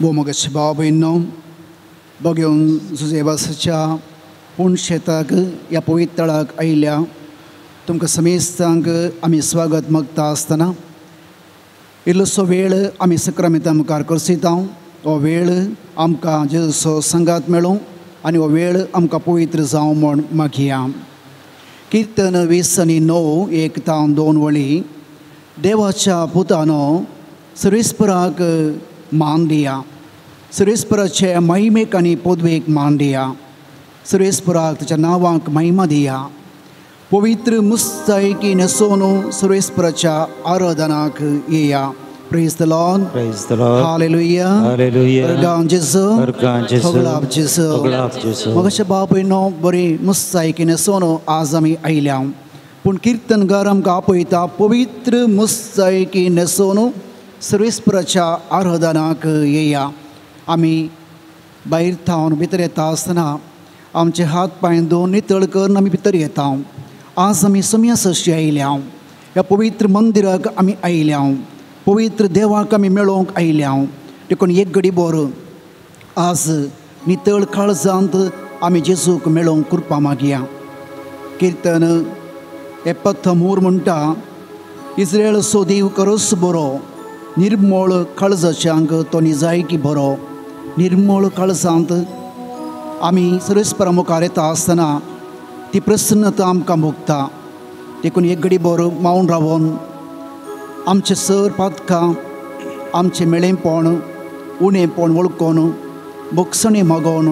वो मगश बाबीनो बघून जुजेबासाच्या पूण शेताक ह्या पवित्रळाक आयल्या तुमकां समेस्तांक आमी स्वागत मागता आसतना इल्लोसो वेळ आमी सक्रामेंता मुखार करसिता. हो वेळ आमकां जेजूचो संगात मेळूं आनी हो वेळ आमकां पवित्र जावं म्हूण मागया. किर्तन 20 आनी 9 1 तावन 2 वळी. देवाच्या पुतानो सर्वेस्पराक मान दिया, सर्वेस्पराचे महिमेक आनी पदवेक मान दिया, सर्वेस्पराक ताच्या नांवाक महिमा दिया. पवित्र मुस्तायकी न्हेसोवन सर्वेस्पराच्या आराधनाक येया. Praise the Lord. Praise the Lord. Hallelujah. Hallelujah. अर्गां जेजू. अर्गां जेजू. होगलाब जेजू. होगलाब जेजू. मगाशे बापूयनो बरी मुस्तायकी न्हेसोवन आज आमी आयल्या. पूण किर्तनगार आमकां आपयता पवित्र मुस्तायकी न्हेसोवन सर्वेस्पराच्या आराधनाक येया. आमी भायर थावन भितर येता आसतना आमचे हात पांय धुवन नितळ करून आमी भितर येता. आज आमी सोम्या सशी आयल्या, ह्या पवित्र मंदिराक आमी आयल्या, पवित्र देवाक आमी मेळोवंक आयल्या. देखून एक घडी बोर आज नितळ काळजांत आमी जेजूक मेळोवंक कृपा मागया. किर्तन 73 म्हणटा, इस्रायेलाचो देव खरोच बरो, निर्मळ काळजाच्यांक तो निजायकी बरो. निर्मळ काळजांत आमी सर्वेस्परा मुखार येता आसतना ती प्रसन्नता आमकां भोगता. देखून एक घडी बोर मावन रावन आमचे सर पातकां, आमचें मेळेपण उणेपण वळखून भोगसणी मागोवन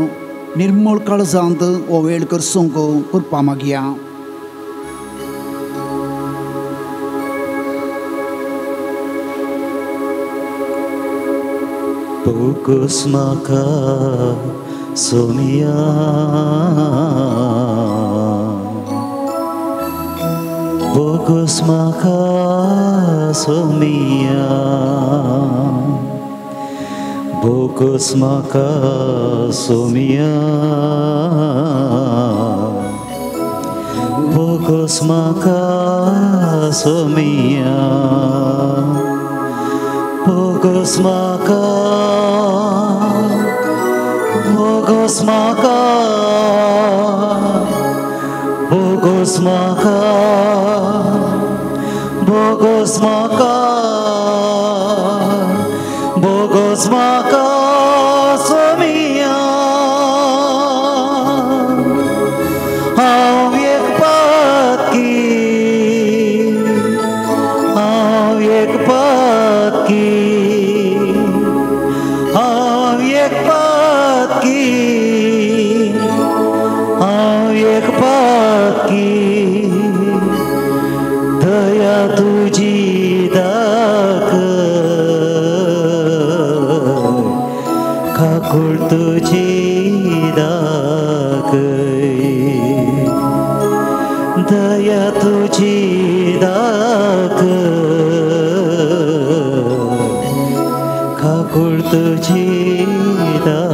निर्मळ काळजांत हो वेळ करसूंक कृपा मागया. Pocos maka somia, pocos maka somia, pocos maka somia, pocos maka somia. Pocos maka, pocos maka, pocos maka, pocos maka, pocos maka somia. हांव एक पातकी, हांव एक पातकी, हांव एक पातकी, हांव एक पातकी. दया तुजी दाखय, काकूळ तुजी दाखय, दया तुजी दाखय, काकूळ तुजी दाखय.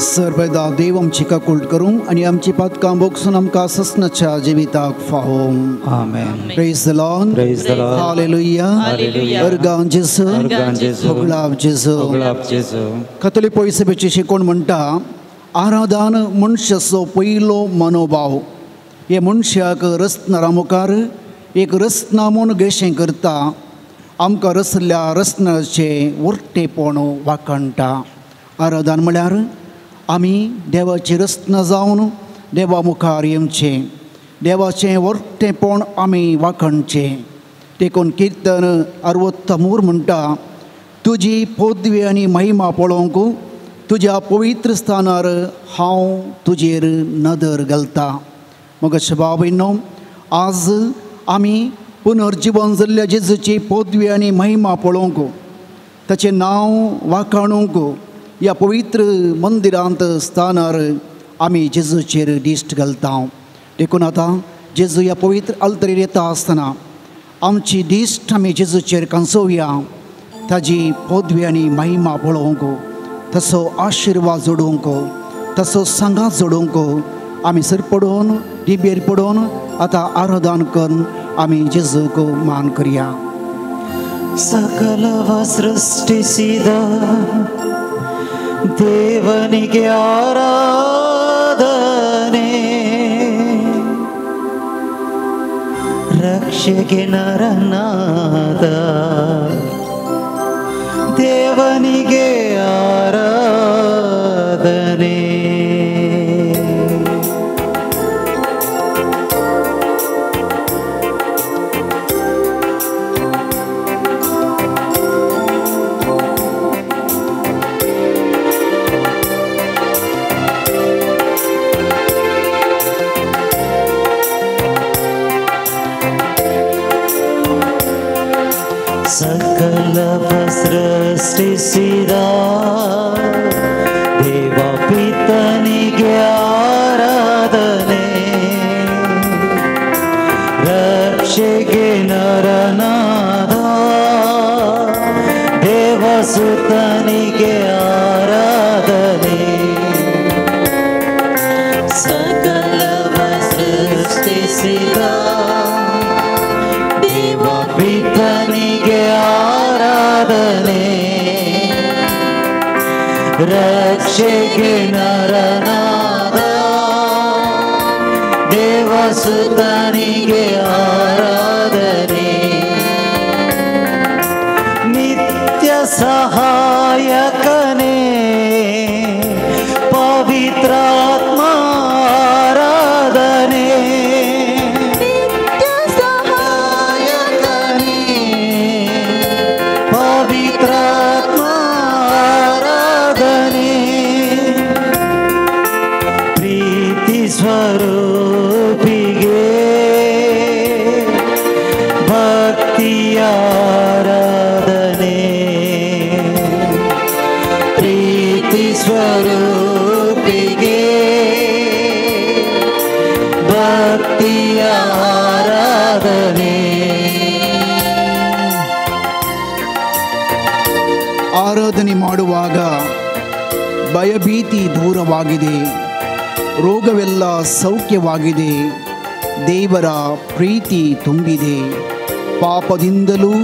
सर्वदा देव आमची काकूळ करूं आनी आमची पातकां भोगसून आमकां ससनाच्या जिविताक फावो. आमेन. Praise the Lord. Praise the Lord. Hallelujah. Hallelujah. अर्गां जेजू. अर्गां जेजू. होगलाब जेजू. होगलाब जेजू. कथोलीक पयसभेची शिकवण म्हणटा, आराधन मनशाचो पयलो मनोभाव. हे मनशाक रचणारा मुखार एक रचना म्हूण गेशें करता, आमकां रचल्या रचणाचें उरटेपण वाखणटा. आराधन म्हळ्यार आमी देवाची रचना जावन देवा मुखार येवचें, देवाचें वरटेपण आमी वाखणचें. देखून किर्तन 63 म्हणटा, तुजी पदवी आनी महिमा पळोवंक तुज्या पवित्र स्थानार हांव तुजेर नदर घालता. मग बाबीनो आज आमी पुनर्जिवन जाल्ल्या जेजूची पदवी आनी महिमा पळोवंक, ताचें नांव वाखाणूंक ह्या पवित्र मंदिरांत स्थानार आमी जेजूचेर दिश्ट घालता. देखून आतां जेजू ह्या पवित्र आल्तरीर येता आसतना आमची दिश्ट आमी जेजूचेर कांसोवया, ताजी पदवी आनी महिमा पळोवंक, तसो आशिर्वाद जोडूंक, तसो सांगात जोडूंक आमी सर पडोवन दिबेर पडोवन आतां आराधन करून आमी जेजूक मान करया. ಸಕಲವ ಸೃಷ್ಟಿಸಿದ ದೇವನಿಗೆ ಆರಾಧನೆ, ರಕ್ಷೆಗೆ ನರನಾದ ದೇವನಿಗೆ ಆರಾಧನೆ. ಸಕಲವ ಸೃಷ್ಟಿಸಿದ ದೇವ ಪಿತನಿಗೆ ಆರಾಧನೆ, ರಕ್ಷೆಗೆ ನರನಾದ ದೇವಸುತನಿಗೆ ಆರಾಧನೆ. ಸಕಲವ ಸೃಷ್ಟಿಸಿದ ದೇವ ಪಿತನಿಗೆ ಆರಾಧನೆ, ರಕ್ಷೆಗೆ ನರನಾದ ದೇವಸುತನಿಗೆ ಆರಾಧನೆ. ನಿತ್ಯ ಸಹಾಯಕನೇ ಪವಿತ್ರಾತ್ಮ ಆರಾಧನೆ, ನಿತ್ಯ ಸಹಾಯಕನೇ ಪವಿತ್ರಾತ್ಮ ಆರಾಧನೆ. ಪ್ರೀತಿ ಸ್ವರೂಪಿಗೆ ಭಕ್ತಿಯ ಆರಾಧನೆ, ಪ್ರೀತಿ ಸ್ವರೂಪಿಗೆ ಭಕ್ತಿಯ ಆರಾಧನೆ. ಆರಾಧನೆ ಮಾಡುವಾಗ ಭಯಭೀತಿ ದೂರವಾಗಿದೆ, ರೋಗವೆಲ್ಲ ಸೌಖ್ಯವಾಗಿದೆ, ದೇವರ ಪ್ರೀತಿ ತುಂಬಿದೆ. ಪಾಪದಿಂದಲೂ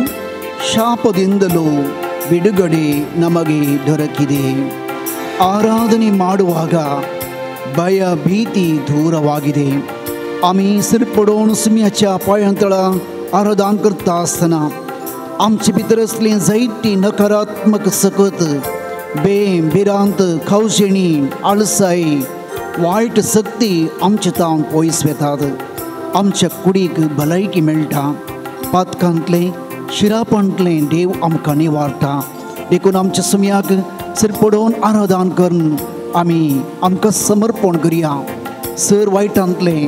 ಶಾಪದಿಂದಲೂ ಬಿಡುಗಡೆ ನಮಗೆ ದೊರಕಿದೆ. ಆರಾಧನೆ ಮಾಡುವಾಗ ಭಯ ಭೀತಿ ದೂರವಾಗಿದೆ. आमी सिरपडोवन सुम्याच्या पांयांतळा आराधन करता आसतना आमचे भितर आसली जायती नकारात्मक सकत, बेम, भिरांत, खवशेणी, आळसाय, वायट शक्ती आमचे तावन पयस वेतात. आमच्या कुडीक भलायकी मेळटा. पातकांतलें शिरापांतलें देव आमकां निवारता. देखून आमच्या सुम्याक सिरपडोवन आराधन करून आमी आमकां समर्पण करया. सर वायटांतलें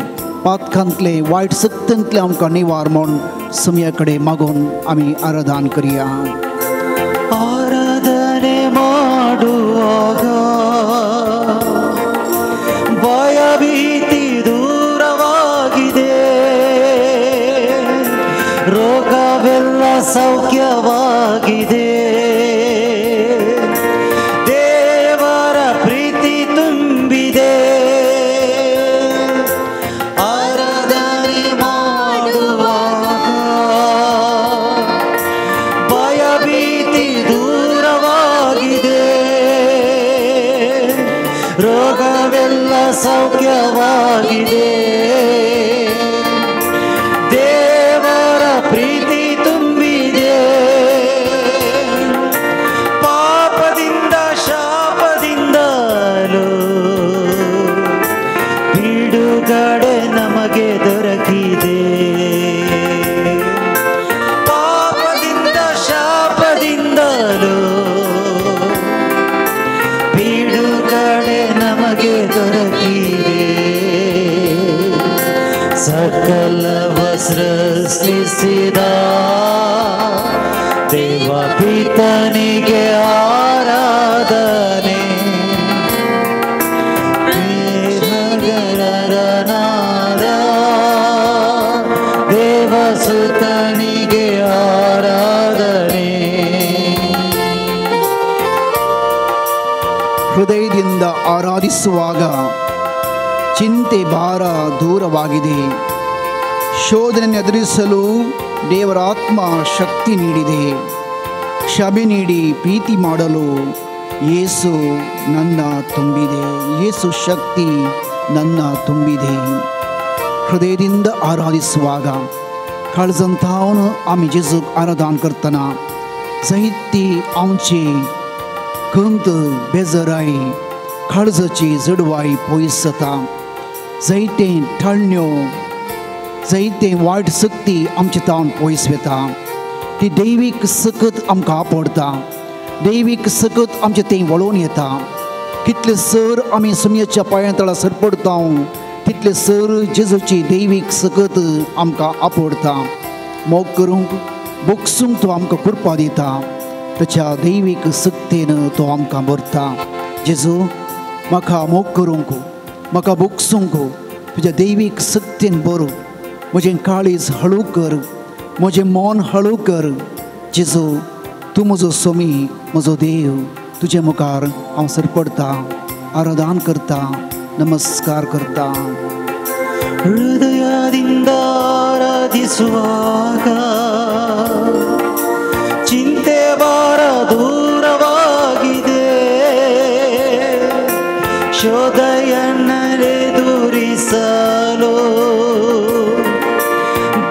पातकांतलें वायट शक्तींतलें आमकां निवार म्हूण सुम्या कडेन मागून आमी आराधन करया. ಆರಾಧನೆ ಮಾಡುವಾಗ ಭಯಭೀತಿ ದೂರವಾಗಿದೆ, ರೋಗವೆಲ್ಲ ಸೌಖ್ಯವಾಗಿದೆ, ದೇವರ ಪ್ರೀತಿ ತುಂಬಿದೆ. ಆರಾಧನೆ ಮಾಡುವಾಗ ಭಯಭೀತಿ ದೂರವಾಗಿದೆ, ರೋಗವೆಲ್ಲ ಸೌಖ್ಯವಾಗಿದೆ, ದೇವರ ಪ್ರೀತಿ ತುಂಬಿದೆ. ಪಾಪದಿಂದ ಶಾಪದಿಂದಲೂ ಬಿಡುಗಡೆ ನಮಗೆ ದೊರಕಿದೆ, ಪಾಪದಿಂದ ಶಾಪದಿಂದಲೂ ಬಿಡುಗಡೆ ನಮಗೆ ದೊರಕಿದೆ. ಸಕಲವ ಸೃಷ್ಟಿಸಿದ ದೇವ ಪಿತನಿಗೆ ಆರಾಧನೆ, ನಗರನಾದ ದೇವಸುತನಿಗೆ ಆರಾಧನೆ. ಹೃದಯದಿಂದ ಆರಾಧಿಸುವಾಗ ಚಿಂತೆ ಭಾರ ದೂರವಾಗಿದೆ, ಶೋಧನೆಯನ್ನು ಎದುರಿಸಲು ದೇವರ ಆತ್ಮ ಶಕ್ತಿ ನೀಡಿದೆ. ಕ್ಷಮೆ ನೀಡಿ ಪ್ರೀತಿ ಮಾಡಲು ಯೇಸು ನನ್ನ ತುಂಬಿದೆ. ಯೇಸು ಶಕ್ತಿ ನನ್ನ ತುಂಬಿದೆ. ಹೃದಯದಿಂದ ಆರಾಧಿಸುವಾಗ काळजांतावन आमी जेजूक आराधन करतना जायती आमची खंत बेजराय काळजाची जडवाय पयस जाता. जायते ठाळण्यो जायते वायट शक्ती आमचे तावन पयस वता. ती दैवीक सकत आमकां आपडता. दैवीक सकत आमचे थंय वळोवन येता. कितले सर आमी सुमयाच्या पांया तळा सरपडता तितले सर जेजूची दैवीक सकत आमकां आपडता. मोग करूंक बोगसूंक तो आमकां कृपा दिता. ताच्या दैवीक सक्तेन तो आमकां भरता. जेजू म्हाका मोग करूंक म्हाका बोगसूंक तुज्या दैवीक सक्तेन भर. म्हजें काळीज हळू कर, म्हजें मन हळू कर. जेजू तूं म्हजो सोमी, म्हजो देव. तुजे मुखार हांव सरपडटा, आराधन करता, नमस्कार करता. ಹೃದಯದಿಂದ ಆರಾಧಿಸುವಾಗ ಚಿಂತೆ ಭಾರ ದೂರವಾಗಿದೆ. ಶೋಧೆಯನ್ನೆದುರಿಸಲು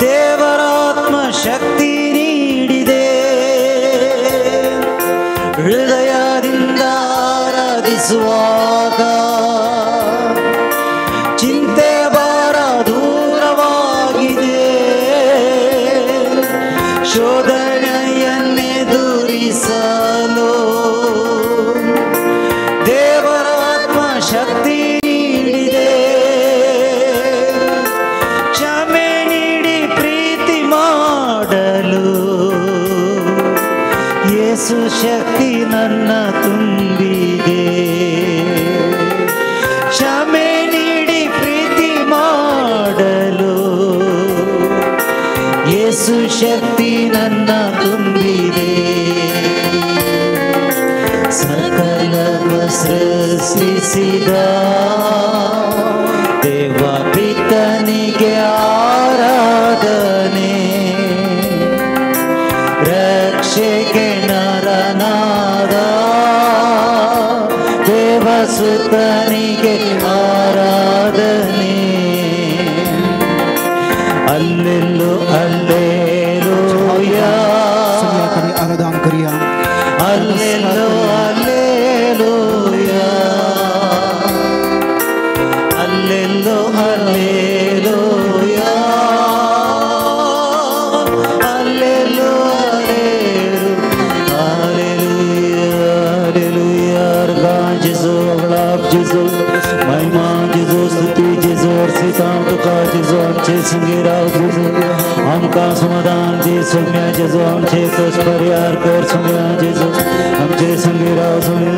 ದೇವರಾತ್ಮ ಶಕ್ತಿ ನೀಡಿದೆ. ಹೃದಯದಿಂದ ಆರಾಧಿಸುವಾಗ ಚಿಂತೆ ಭಾರ ದೂರವಾಗಿದೆ. ಶೋಧನೆಯನ್ನೆದುರಿಸಲು ದೇವರಾತ್ಮ ಶಕ್ತಿ ನೀಡಿದೆ. ಕ್ಷಮೆ ನೀಡಿ ಪ್ರೀತಿ ಮಾಡಲು ಯೇಸು ಶಕ್ತಿ ನನ್ನ ತುಂಬಿದೆ. ಕ್ಷಮೆ ನೀಡಿ ಪ್ರೀತಿ ಮಾಡಲು ಯೇಸು ಶಕ್ತಿ ನನ್ನ ತುಂಬಿದೆ. ಸಕಲವ ಸೃಷ್ಟಿಸಿದ ದೇವ ಪಿತನಿಗೆ ಆರಾಧನೆ, ರಕ್ಷೆಗೆ ನರನಾದ ದೇವಸುತನಿಗೆ ಆರಾಧನೆ. ಅಲ್ಲೆಲ್ಲು ಅಲ್ಲೇಲೂಯಾ, ಆರಾಧನೆ ಕರಿಯ. ಅಲ್ಲೆಲ್ಲು alleluia, ಅಲ್ಲೆಲ್ಲು alleluia, ಅಲ್ಲೆಲ್ಲು ಅಲ್ಲೇಲು alleluia alleluia. Gone ಜೇಸು, अगलाब जेसू, महिमा जेसू, स्तुति जेसू, अर्सितां तुका जेसू, आमचे संगीराव जेसू, आमकां समाधान दी सोम्या जेसू, आमचे कश्ट परिहार कर सोम्या जेसू, आमचे संगीराव सोम्या.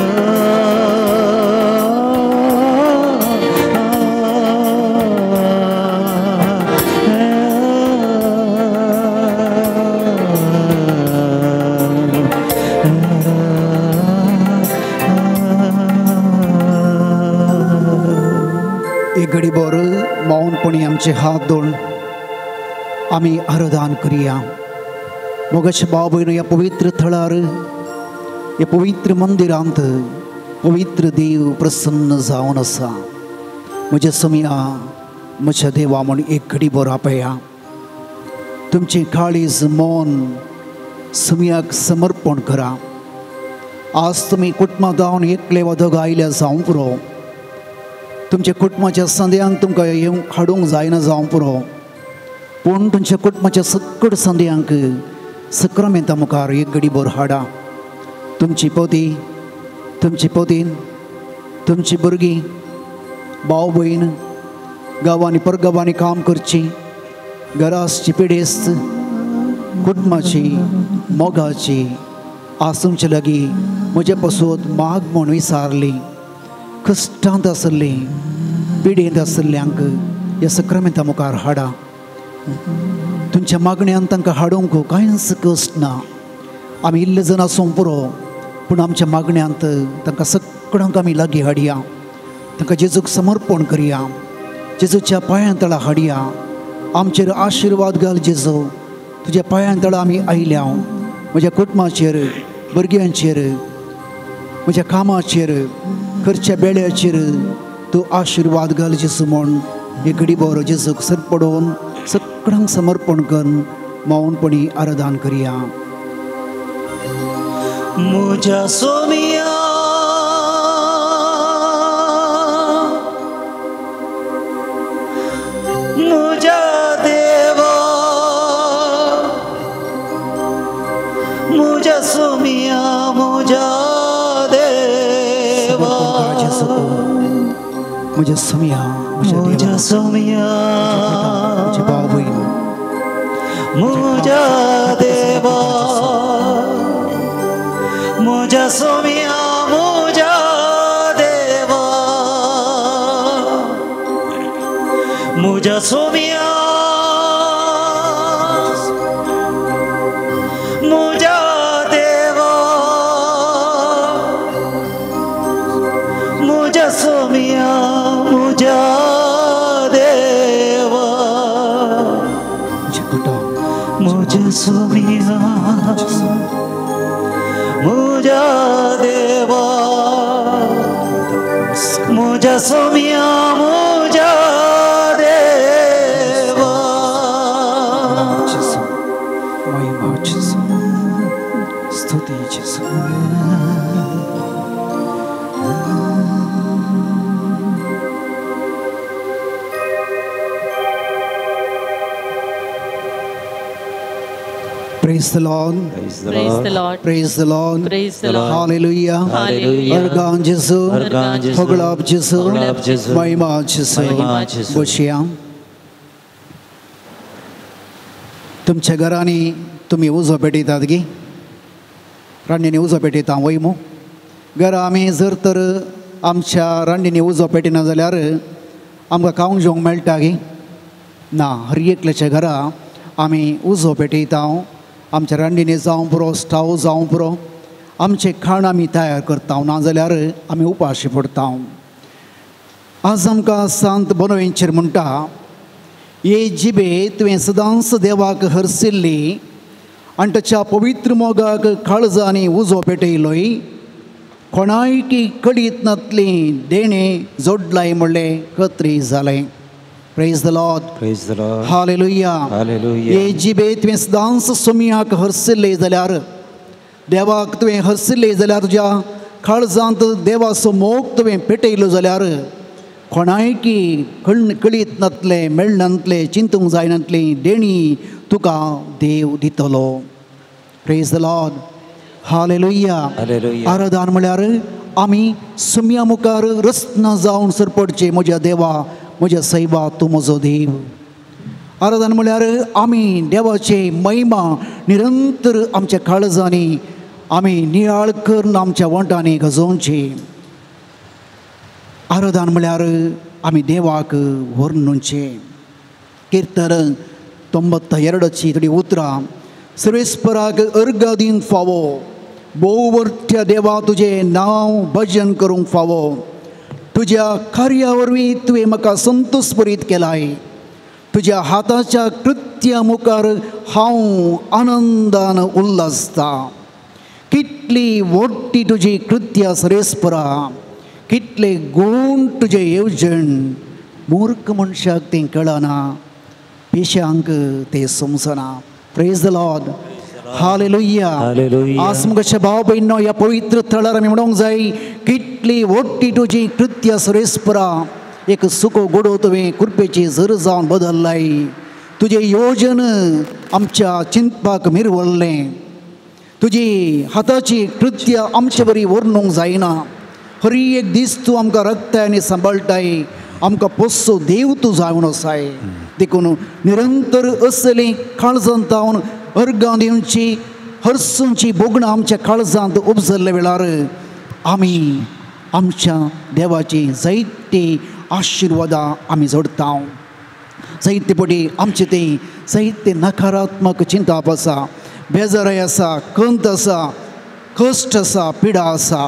एक घडीभर मौनपणी आमचे हात दोन आमी आराधन करुया. मोगाचे भाव भयण, ह्या पवित्र थळार, ह्या पवित्र मंदिरांत पवित्र देव प्रसन्न जावन आसा. म्हज्या सोमया, म्हज्या देवा म्हूण एक घडीभर आपया. तुमचें काळीज मन सोमयाक समर्पण करा. आज तुमी कुटुंबां जावन एकले वा दोगां आयल्या जावंक पुरो. तुमच्या कुटुंबाच्या संद्यांक तुमकां येवंक हाडूंक जायना जावंक पुरो, पूण तुमच्या कुटुंबाच्या सकट संद्यांक सक्रामेंता मुखार एक घडीभर हाडा. तुमची पती, तुमची पतीन, तुमची भुरगीं, भाव भयण, गांवांनी परगांवांनी काम करची, घरा आसची पिडेस्त, कुटुंबाची मोगाची आज तुमचे लागीं म्हजे पासत माग म्हूण विचारली. कश्टांत आसली, पिडेंत आसल्ल्यांक ह्या सक्रामेंता मुखार हाडा. तुमच्या मागण्यान तांकां हाडूंक कांयच कश्ट ना. आमी इल्ले जाण आसूंक पुरो, पूण आमच्या मागण्यांत तांकां सगळ्यांक आमी लागीं हाडया. तांकां जेजूक समर्पण करया, जेजूच्या पांयां तळा हाडया. आमचेर आशिर्वाद घाल जेजू. तुज्या पांयां तळा आमी आयल्या, म्हज्या कुटुंबाचेर, भुरग्यांचेर, म्हज्या कामाचेर, खर्च्या बेड्याचेर तूं आशिर्वाद घाल जेजू म्हूण हे घडी बरो जेजूक सरपडोवन सगळ्यांक समर्पण करून मौनपणी आराधन करया. म्हज्या सोमिया म्हज्या देवा म्हज्या सोमिया म्हज्या देवा म्हज्या सोमिया म्हज्या सोमिया म्हज्या भाव भयण म्हज्या देवा म्हज्या सोमिया म्हज्या देवा म्हज्या सोमिया म्हज्या देवा म्हज्या सोमिया म्हज्या देवा म्हज्या सोमिया म्हज्या देवा म्हज्या सोमिया म्हज्या देवा. महिमा जेजू, स्तुती जेजू. Praise the Lord. Praise the Praise the Lord. Lord. Praise the Lord. Praise the Lord. Hallelujah. Hallelujah. Organ जेजू, अर्गान जेजू, होगळाप जेजू, होगळाप जेजू, महिमा जेजू. महिमा जेजू. बसया. तुमच्या घरांनी तुमी उजो पेटयतात गी? रांडींनी उजो पेटयता वय मू? घरा आमी जर तर आमच्या रांडींनी उजो पेटिना जाल्यार आमकां खावंक जेवंक मेळटा गी? ना. हर एकल्याच्या घरा आमी उजो पेटयता. आमच्या रांडींनी जावं पुरो, स्टाव जावं पुरो, आमचें खाण आमी तयार करता, ना जाल्यार आमी उपाशी पडटा. आज आमकां सांत बोनवेंचेर म्हणटा, हे जिबे तुवें सदांच देवाक हरसिल्ली आनी ताच्या पवित्र मोगाक काळजांनी उजो पेटयलोय, कोणायकी कळीत नातली देणें जोडलाय म्हणलें कत्री जालें. Praise the Lord. Praise the Lord. Hallelujah. Hallelujah. हे जिबे तुवें सदांच सोमियाक हरसिल्ले जाल्यार, देवाक तुवें हरसिल्ले जाल्यार, तुज्या काळजांत देवाचो मोग तुवें पेटयलो जाल्यार कोणायकी कळीत नातलें, मेळनातलें, चिंतूंक जायनातली देणी तुका देव दितलो. Praise the Lord. Hallelujah. Hallelujah. आराधन म्हळ्यार आमी सुम्या मुखार रस्ना जावन सरपडचे, म्हज्या देवा, म्हज्या सैबा, तूं म्हजो देव. आराधन म्हळ्यार आमी देवाचे महिमा निरंतर आमच्या काळजांनी आमी नियाळ करून आमच्या वंटांनी गजोवची. आराधन म्हळ्यार आमी देवाक व्हरून. कीर्तन 92 थोडी उतरां. सर्वेस्पराक अर्घ दिवंक फावो, भोववर्त्या देवा तुजें नांव भजन करूंक फावो, तुज्या कार्या वरवीं तुवें म्हाका संतोष भरीत केलाय, तुज्या हाताच्या कृत्या मुखार हांव आनंदान उल्हासता. कितली व्हडटी तुजी कृत्या सर्वेस्परा, कितले गूण तुजे येवजण, मूर्ख मनशाक तें कळना, पिशांक तें समजना. Praise the Lord. Hallelujah. Hallelujah. आज मुखाच्या भाव भयणो ह्या पवित्र थळार आमी म्हणूंक जाय, कितली व्हडटी तुजी कृत्या सर्वेस्परा, एक सुको गोडो तुवें कृपेची झर जावन बदल्लाय, तुजें योजन आमच्या चिंतपाक मिरवल्लें, तुजी हाताची कृत्य आमचे बरी व्हरणूंक जायना. हर एक दीस तूं आमकां रखताय आनी सांबाळटाय, आमकां पोसचो देव तूं जावन आसाय. देखून निरंतर असली काळजांत जावन अर्गां दिवची, हरसूंची भोगणां आमच्या काळजांत उपजल्ल्या वेळार आमी आमच्या देवाची जायती आशिर्वादां आमी जोडटा. जायते पटी आमचे ते जायते नकारात्मक चिंताप आसा, बेजाराय आसा, खंत आसा, कश्ट आसा, पिडा आसा,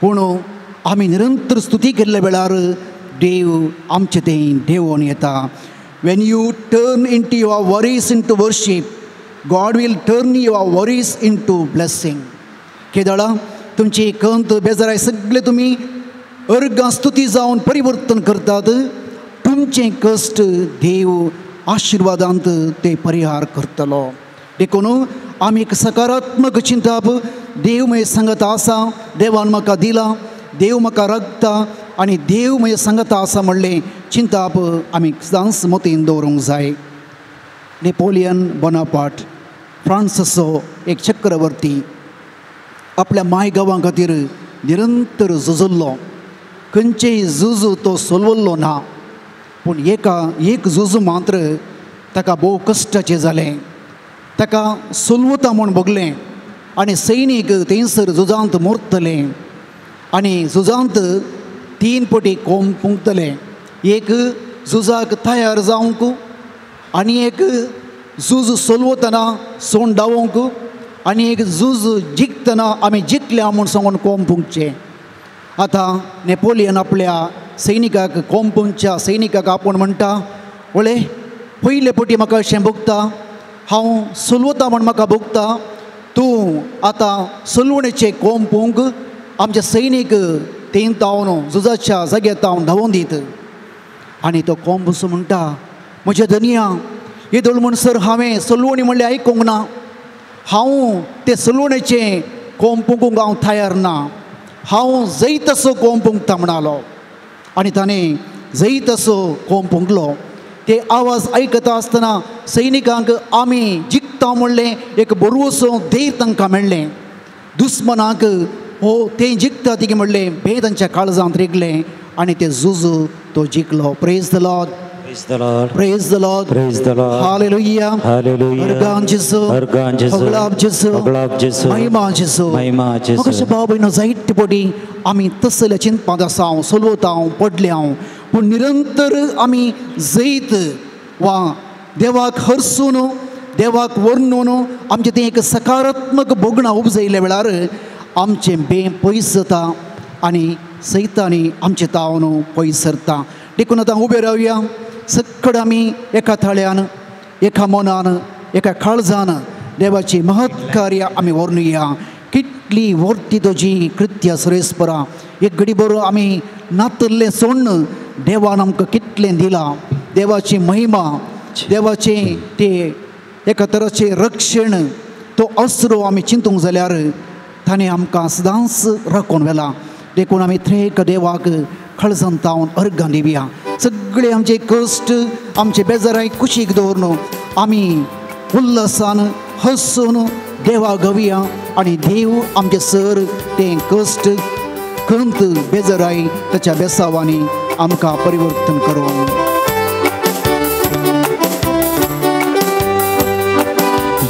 पूण आमी निरंतर स्तुती केल्ल्या वेळार देव आमचे ते देवोन येता. When you turn into your worries into worship, God will turn your worries into blessing. केदळा तुमची कंत बेजाराय सगळे तुमी अर्गां स्तुती जावन परिवर्तन करतात. तुमचें कश्ट देव आशिर्वादांत ते परिहार करतलो. देखून आमी एक सकारात्मक चिंताप, देव म्हजे सांगता आसा, देवान म्हाका दिला, देव म्हाका राखता आनी देव म्हजे सांगता आसा म्हणलें चिंताप आमी सदांच मतीन दवरूंक जाय. नेपोलियन बोनापार्ट फ्रांसाचो एक चक्रवर्ती आपल्या माय गांवां खातीर निरंतर झुजल्लो. खंयचेय झुजू तो सोलवल्लो ना, पूण एक झुजू मात्र ताका भोव कश्टाचें जालें. ताका सोलवता म्हूण भोगलें आनी सैनीक थंयसर झुजांत मोरतले आनी झुजांत 3 पटी कोंब पुंकतले. एक झुजाक तयार जावंक आनी एक झूज सोलवतना सोंड धांवोंक आनी एक झूज जिखतना आमी जिखल्या म्हूण सांगून कोंब पुंकचें. आतां नेपोलियन आपल्या सैनिकाक कोंब पुंकच्या सैनिकाक आपोवन म्हणटा, वळे पयले पटी म्हाका अशें भोगता, हांव सोलवता म्हूण म्हाका भोगता, तूं आतां सोलवणेचें कोंब पुंक, आमचे सैनीक तें तावन झुजाच्या जाग्यार तावन धांवोन दीत. आनी तो कोंब असो म्हणटा, म्हज्या धनया येदोळ म्हणसर हांवें सलवणी म्हणलें आयकूंक ना, हांव ते सलवणेचें कोंब पुंकूंक हांव तयार ना, हांव जैत असो कोंब पुंकता म्हणालो. आनी ताणें जैत असो कोंब पुंकलो. ते आवाज आयकता आसतना सैनिकांक आमी जिखता म्हणलें एक बरोसो धैर्य तांकां मेळ्ळें. दुस्मनाक हो ते जिखता तिगे म्हणलें भंय तांच्या काळजांत रिगलें आनी ते झूज तो जिखलो. Praise the Lord. Praise the Lord. Praise the Lord. Praise the Lord. Hallelujah. Hallelujah. अर्गां जेजू. अर्गां जेजू. होगलाब जेजू. होगलाब जेजू. महिमा जेजू. महिमा जेजू. म्हाका बाबा जायते पटी आमी तसल्या चिंतपांत आसा, हांव सोलवता, हांव पडले हांव, पूण निरंतर आमी जैत वा देवाक हरसून देवाक वर्णून आमचें तें एक सकारात्मक भोगणां उपजयल्या वेळार आमचें बें पयस जाता आनी सैतांनी आमचें तावन पयस सरता. देखून आतां उबे रावया, सक्कड आमी एका थाळ्यान एका मनान एका काळजान देवाची महत्कार्य आमी वर्णुया. कितली वर्ती तुजी कृत्य सुरेस्परा, एक घडी बरो आमी नातल्लें सोडून देवान आमकां कितलें दिलां. देवाची महिमा, देवाचें ते एका तराचें रक्षण, तो आसरो आमी चिंतूंक जाल्यार ताणें आमकां सदांच राखून व्हेला. देखून आमी थ्रेक देवाक खळजान तावन अर्गां दिवया. सगळे आमचे कश्ट आमचे बेजाराय कुशीक दवरून आमी उल्हासान हसून देवा गवया आनी देव आमचे सर तें कश्ट खंत बेजाराय ताच्या बेसावांनी आमकां परिवर्तन करूं.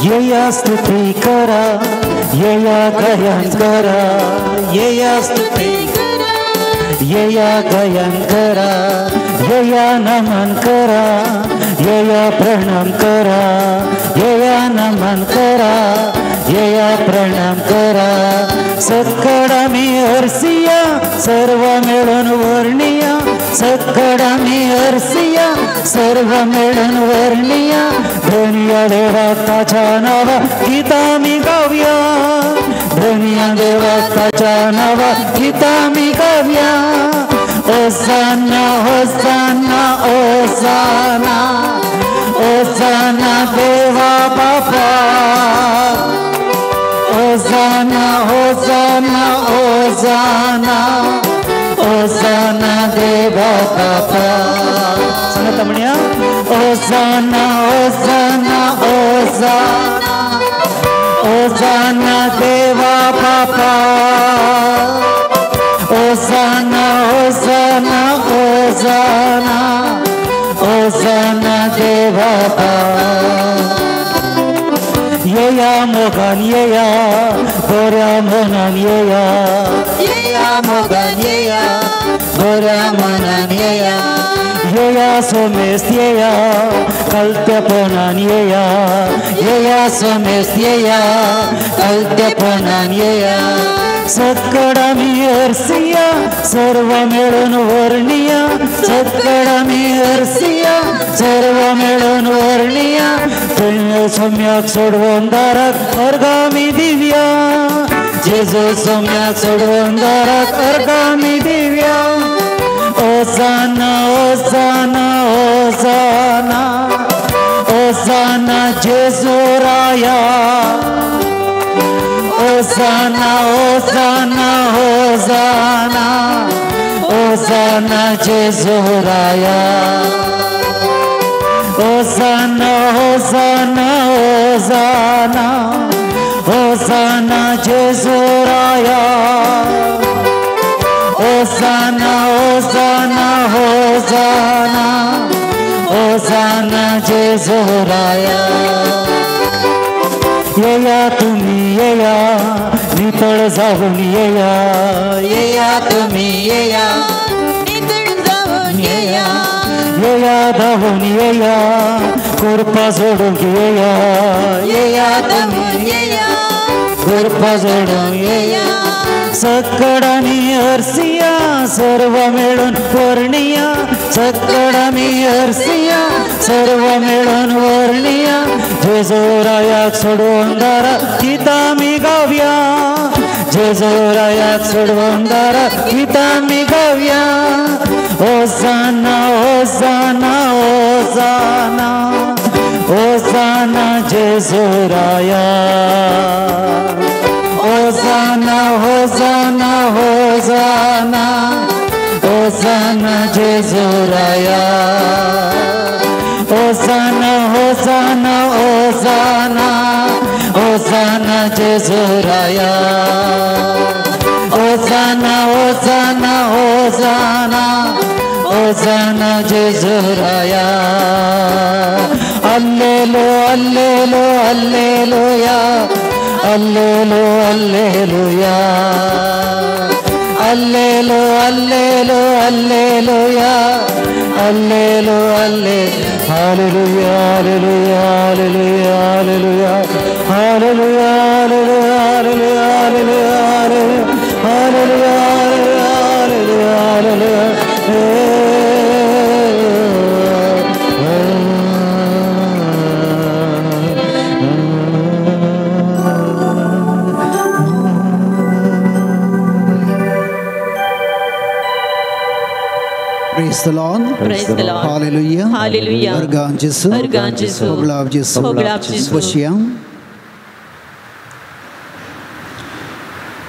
येया स्तुती करा, येया गायन करा, येया स्तुती करा, येया गायन करा, येया नमन करा, येया प्रणाम करा, येया नमन करा, येया प्रणाम करा. सक्कडा मी हरसिया सर्व मेळून वर्णिया, सक्कडा मी हरसिया सर्व मेळून वर्णिया. धनिया देवा ताच्या नावा गीता मी गावया, धनिया देवा ताच्या नावा गीता मी गावया. होसाना होसाना होसाना होसाना देवा बापा, होसाना होसाना होसाना होसाना देवा बापा. सांगता म्हणया होसाना होसाना होसाना होसाना देवा बापा, होसाना होसाना होसाना होसाना देवा बापा. येया मोगान येया बऱ्या मनान येया, येया मोगान येया बऱ्या मनान येया, येया सोमेस येया कलतेपणान येया, येया सोमेस येया कलतेपणान येया. सकडामी अर्सिया सर्व मेळून वर्णिया सकडामी अर्सिया सर्व मेळून वर्णिया सोम्याक सोडवून दाराक अर्गामी दिव्या जेजू सोम्याक सोडवून दाराक अर्गामी दिव्या ओसाना ओसाना ओसाना ओसाना जेजू राया ओसाना ओसाना ओसाना ओसाना जेजू राया ओसाना ओसाना ओसाना ओसाना जेजू राया ओसाना ओसाना ओसाना ओसाना जेजू राया येया तुम्ही येया नितळ जाऊन येया येया तुम्ही येया नितळ जाऊन येया येया धावून येया कृपा सोडून येया येया धावून येया कृपा सोडून येया सकडामी अर्सिया सर्व मेळून वर्णिया सकडामी अर्सिया सर्व मेळून वर्णिया जेजू रायाक सोडवून दाराक गीतां आमी गावया जेजू रायाक सोडवून दाराक गीतां आमी गावया ओसाना ओसाना ओसाना ओसाना जेजू राया ओसाना होसाना होसाना होसाना जेजू राया होसाना होसाना होसाना होसाना जेजू राया होसाना होसाना होसाना होसाना जेजू राया अल्लेलो अल्लेलो अल्लेलुया अल्लेलो अल्लेलुया अल्लेलो अल्लेलो अल्लेलुया अल्लेलो अल्ले hallelujah hallelujah hallelujah hallelujah hallelujah hallelujah hallelujah hallelujah hallelujah Praise the Lord. Praise the Lord. Hallelujah. Hallelujah. अर्गान जेसू. अर्गान जेसू. होगलाब जेसू. होगलाब जेसू. बसया.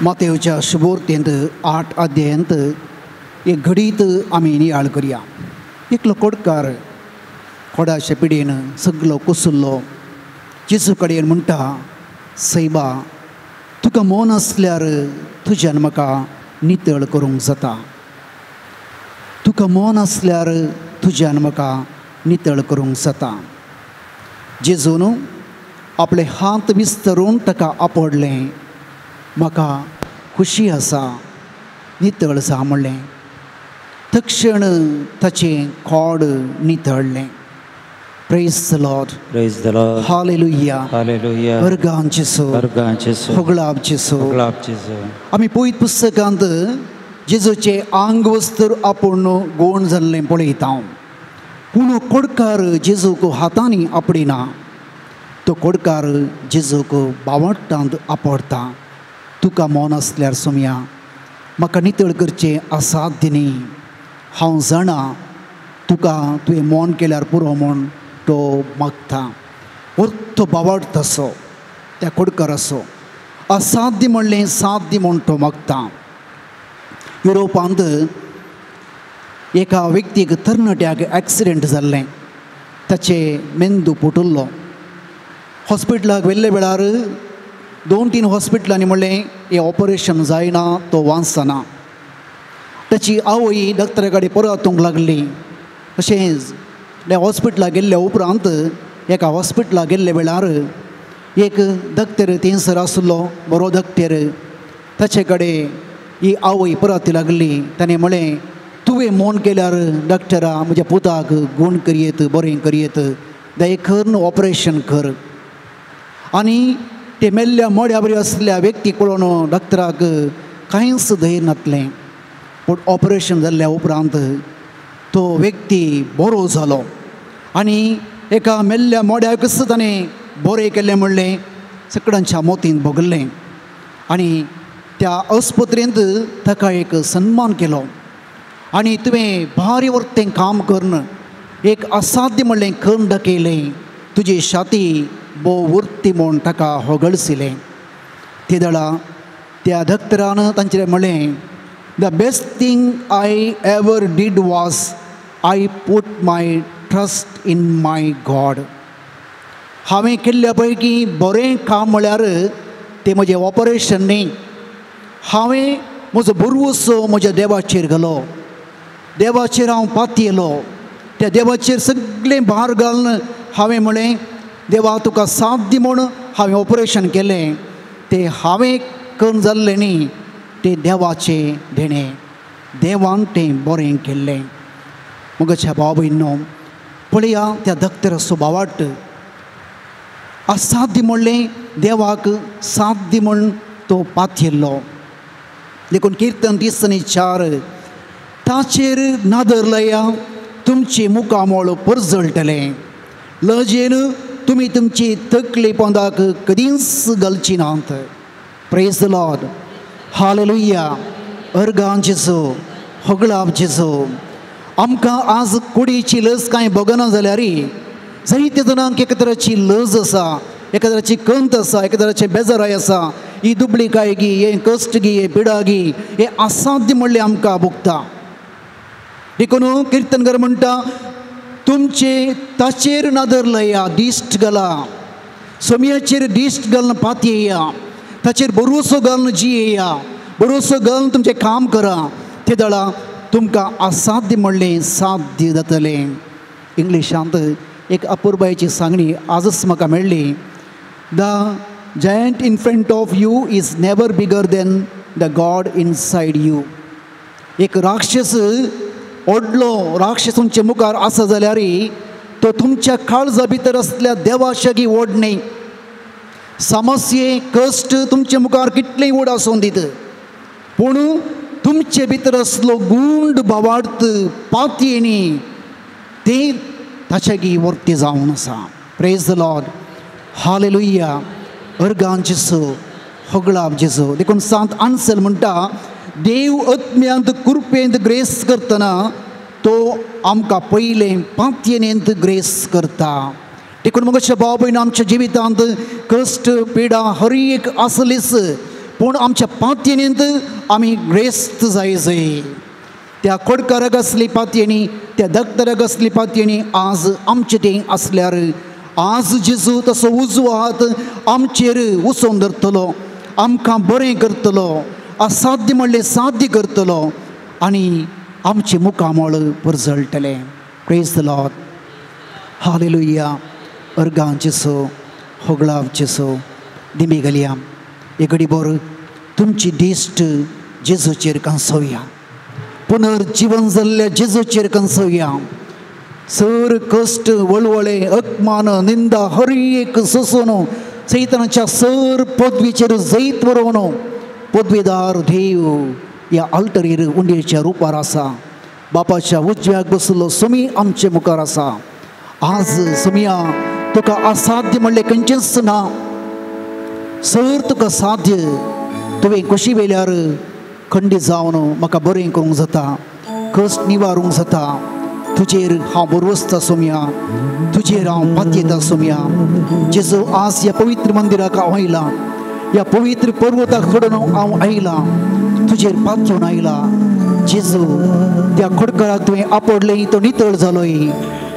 मातेवच्या शुभोर्तेंत 8 अध्यायांत एक घडीत आमी नियाळ करया. एकलो कोडकार कोडाच्या पिडेन सगलो कुसुल्लो जेजू कडेन म्हणटा, सैबा तुका मोन आसल्यार तुज्यान म्हाका नितळ करूंक जाता. तुका मोन आसल्यार तुज्यान म्हाका नितळ करूंक जाता. जेजून आपले हात विस्तरून ताका आपडलें, म्हाका खुशी आसा, नितळ जा म्हणलें. तक्षण ताचें खोड नितळलें. Praise the Lord. Praise the Lord. Hallelujah. Hallelujah. अर्गान जेसू. अर्गान जेसू. होगलाब जेसू. होगलाब जेसू. आमी पयत पुस्तकांत जेजूचें आंगवस्त्र आपूण गोण जाल्लें पळयता. पूण कोडकार जेजूक हातांनी आपडिना, तो कोडकार जेजूक बावटांत आपडटा. तुका मोन आसल्यार सोमया म्हाका नितळ करचें असाध्य न्ही, हांव जाणा तुका तुवें मोन केल्यार पुरो म्हूण तो मागता. तो बावट आसो त्या कोडकाराचो असाध्य म्हणलें साध्य म्हूण तो मागता. युरोपांत एका व्यक्तीक तरणाट्याक एक्सिडेंट जाल्लें, ताचे मेंदू फुटिल्लो. हॉस्पिटलाक व्हेल्ले वेळार 2-3 हॉस्पिटलांनी म्हणलें हें ऑपरेशन जायना, तो वांचना. ताची आवय डॉक्टरा कडेन परतूंक लागली. तशेंच त्या हॉस्पिटलाक गेल्ल्या उपरांत एका हॉस्पिटलाक गेल्ले वेळार एक डॉक्टर थंयसर आसलो, बरो डॉक्टर. ताचे कडेन ही आवय परत लागली. ताणें म्हळें, तुवें मोन केल्यार डॉक्टरा म्हज्या पुताक गूण करयेत, बरें करयेत, दया करून ऑपरेशन कर. आनी ते मेल्ल्या मोड्या बरी आसल्या व्यक्तीक पळोवन डॉक्टराक कांयच धैर्य नासलें. पूण ऑपरेशन जाल्ल्या उपरांत तो व्यक्ती बरो जालो आनी एका मेल्ल्या मोड्याकच ताणें बरें केल्लें म्हणलें सगळ्यांच्या मोतीन भोगल्लें आनी त्या आस्पत्रेंत ताका एक सन्मान केलो आनी तुवें भारी वरतें काम करून एक असाध्य म्हणलें करून दाखयलें, तुजी छाती भोव उरती म्हूण ताका होगळसिलें. ते दळा त्या दत्तरान तांचें म्हणलें, the best thing I ever did was I put my trust in my God. हांवें केल्ल्या पैकी बरें काम म्हळ्यार तें म्हजें ऑपरेशन न्ही, हांवें म्हजो भरवंसो म्हज्या देवाचेर घालो, देवाचेर हांव पातयेलो, त्या देवाचेर सगळें भार घालून हांवें म्हणलें देवा तुका साथ दी म्हूण हांवें ऑपरेशन केलें, तें हांवें करून जाल्लें न्ही, तें देवाचें देणें, देवान तें बरें केल्लें. म्हज्या भाव भयणो पळया त्या दत्तराचो भावार्थ असाध्य म्हणलें देवाक साथ दी म्हूण तो पातयेल्लो. देखून किर्तन 34 ताचेर नदर लाया तुमची मुखामळ परजळटलें, लजेन तुमी तुमची तकली पोंदाक कदींच घालची नात. Praise the Lord, hallelujah. अर्गां जेजू, होगळाप जेजू. आमकां आज कुडीची लज कांय भोगना जाल्यार जायते जाणांक एका तराची लज आसा, एका तराची कंत आसा, एका तराचें बेजाराय आसा, ही दुबळी गी, हें कश्ट गी, हें पिडा गी, हें असाध्य म्हणलें आमकां भोगता. देखून किर्तनकार म्हणटा तुमचे ताचेर नदर लाया, दिश्ट घाला, सोमयाचेर दिश्ट घालून पातयेया, ताचेर भरवंसो घालून जियेया, भरवंसो घालून तुमचें काम करा, ते दळा तुमकां असाध्य म्हणलें साध्य जातलें. इंग्लिशांत एक अपुरबायेची सांगणी आजच म्हाका मेळ्ळी, the giant in front of you is never bigger than the God inside you. एक राक्षस व्हडलो राक्षस तुमचे मुखार आसा जाल्यार तो तुमच्या काळजा भितर आसल्या देवाशगी व्हड न्ही. समस्ये कश्ट तुमचे मुखार कितलें व्हड आसूं दीत, पूण तुमचे भितर आसलो गुंड भावार्थ पातयेनी तें ताच्यागी वर्ती जावन आसा. प्रेज the Lord, hallelujah. अर्गां जेजू, होगळाप जेजू. देखून सांत आन्सल म्हणटा देव आत्म्यांत कृपेंत ग्रेस करतना तो आमकां पयलें पातयेनेंत ग्रेस करता. देखून म्हज्या भाव भयण आमच्या जिवितांत कश्ट पिडा हर एक आसलीच, पूण आमच्या पातयेनेंत आमी ग्रेस्त जाय जाय. त्या खोडकाराक आसली पातयेणी, त्या दत्तराक आसली पातयेणी आज आमचें तें आसल्यार आज जेजू तसो उजवो हात आमचेर उसोवन धरतलो, आमकां बरें करतलो, असाध्य म्हणलें साध्य करतलो आनी आमचें मुखामळ परजळटलें. प्रेज the Lord, hallelujah. अर्गां जेजू, होगळाव जेजू. दिमी घालया एक घडीभर तुमची दिश्ट जेजूचेर कांसोवया, पुनर्जिवन जाल्ल्या जेजूचेर कांसोवया. सर कश्ट वळवळे अपमान निंदा हर एक सोसून सैतानाच्या सर पदवीचेर जैत बरोवन पदवीदार देव ह्या आल्टरीर उंडयेच्या रुपार आसा. बापाच्या उजव्याक बसलो सोमी आमचे मुखार आसा. आज सोमिया तुका असाध्य म्हणलें खंयचेंच ना, सर तुका साध्य. तुवें कशी वेल्यार खंडीत जावन म्हाका बरें करूंक जाता, कश्ट निवारूंक जाता. तुजेर हांव भरवसता सोमया, तुजेर हांव पातयेता सोमया. जेजू आज ह्या पवित्र मंदिराक हांव आयलां, ह्या पवित्र पर्वताक सोडून हांव आयलां, तुजेर पातयेवन आयलां. जेजू त्या खोडकाराक तुवें आपडलें, तो नितळ जालोय.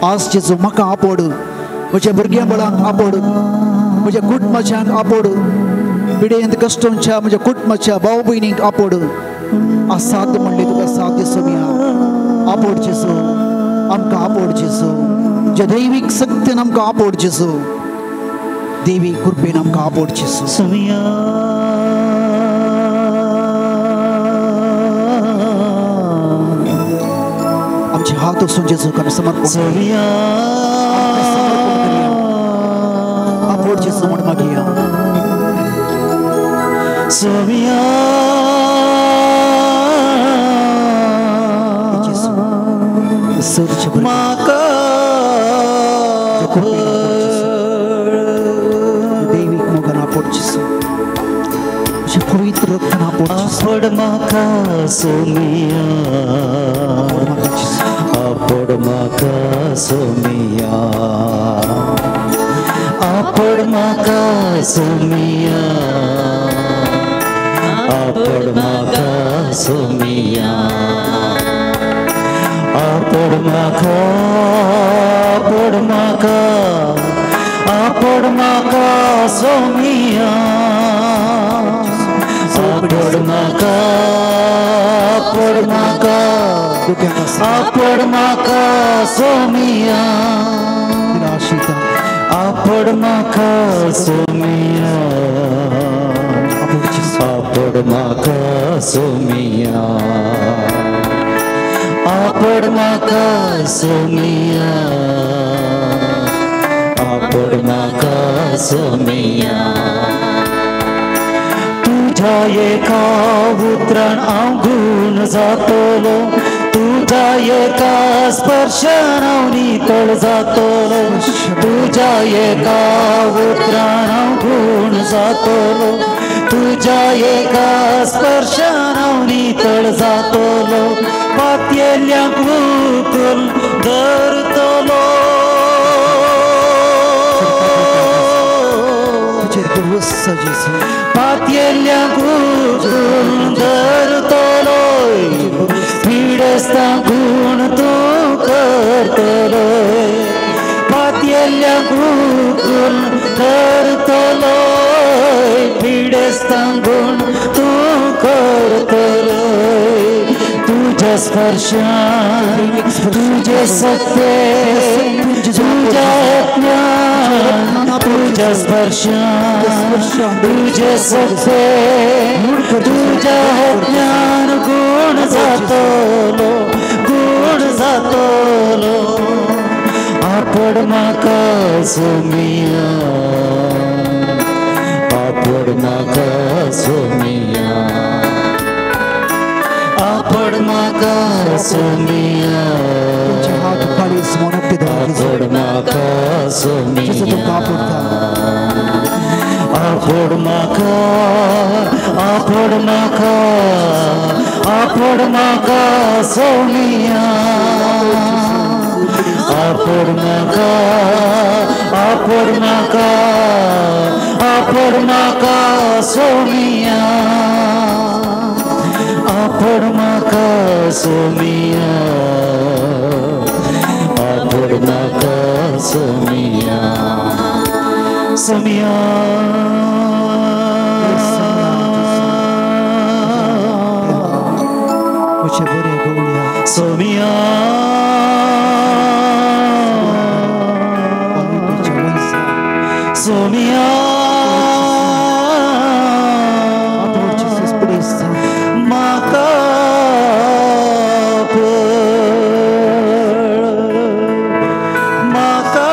आज जेजू म्हाका आपड, म्हज्या भुरग्यां बळांक आपड, म्हज्या कुटुंबाच्यांक आपड, पिडेंत कश्टांच्या म्हज्या कुटुंबाच्या भाव भयणींक आपड. असाध्य म्हणलें तुका साध्य सोमया. आपड जेजू, आमकां आपड जेजू. ज्या दैवीक शक्तीन आमकां आपड जेजू, देवी कृपेन आमकां आपड जेजू. सोमया आमचे हात वचून जेजूक आमी समर्पण सोमया, समर्पण करूया. आपड जेजू म्हूण मागया. सोमया. म्हाका देवीक मोगान आपोड जेजू, तुज्या पवित्र रक्तान आपोड। आपोड म्हाका सोमिया, आपोड म्हाका सोमिया, आपोड म्हाका सोमिया, आपोड म्हाका सोमिया, आपोड म्हाका, आपोड म्हाका, आपोड म्हाका सोमिया, आपोड म्हाका, आपोड म्हाका, आपोड म्हाका सोमिया, आपोड म्हाका सोमिया, आपोड म्हाका सोमिया, आपोड म्हाका सोमिया, आपोड म्हाका सोमिया। तुज्या एका उतरान हांव गूण जातलो, तुज्या एका स्पर्शान हांव नितळ जातलो, तुज्या एका उतरान हांव गूण जातलो, तुज्या एका स्पर्शान हांव नितळ जातलो, पातयेल्यांक उखल धरतलो, पातयेल्यांक उखल धरतलो, पिडेस्तांक गूण तूं करतलो, पातयेल्यांक उखल धरतलो, पिडेस्तांक गूण तूं करतलो, तुज्या स्पर्शान तुजे सत्य तुज्या ज्ञान, तुज्या स्पर्शान तुजे सत्य तुज्या ज्ञान गुण जातलो, गुण जातलो, आपोड म्हाका सोमिया, आपोड म्हाका सोमिया, आपोड म्हाका सोमिया, आपोड म्हाका सोमिया, आपोड म्हाका, आपोड म्हाका, आपोड म्हाका सोमिया, आपोड म्हाका, आपोड म्हाका, आपोड म्हाका सोमिया, आपोड म्हाका सोमिया, आपोड म्हाका सोमिया, सोमिया। सोमिया, सोमिया, म्हाका म्हाका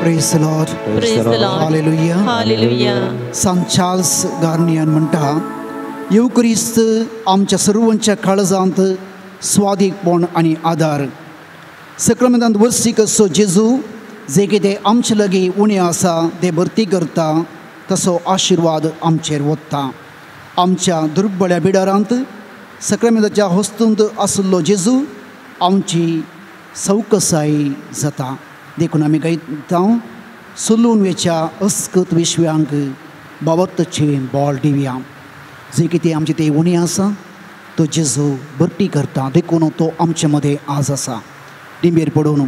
Praise the Lord. Praise the Lord. Hallelujah. Hallelujah. Sant Charles गार्नियान म्हणटा, येवक्रिस्त आमच्या सर्वांच्या काळजांत स्वादीकपण आनी आदार. सक्रामेंतांत वर्सीक असो जेजू जे कितें आमचे लागीं उणें आसा तें भरती करता, तसो आशिर्वाद आमचेर वता. आमच्या दुर्बळ्या बिडारांत सक्रामेंताच्या हस्तूंत आशिल्लो जेजू आमची सवकसाय जाता. देखून आमी गायता सोलून वेच्या अस्कत विश्व्यांक बाबतचें बॉल दिवया. जे कितें आमचें तें उणें आसा तो जेजू भरती करता, देखून तो आमचे मदें आज आसा. डिंबेर पडून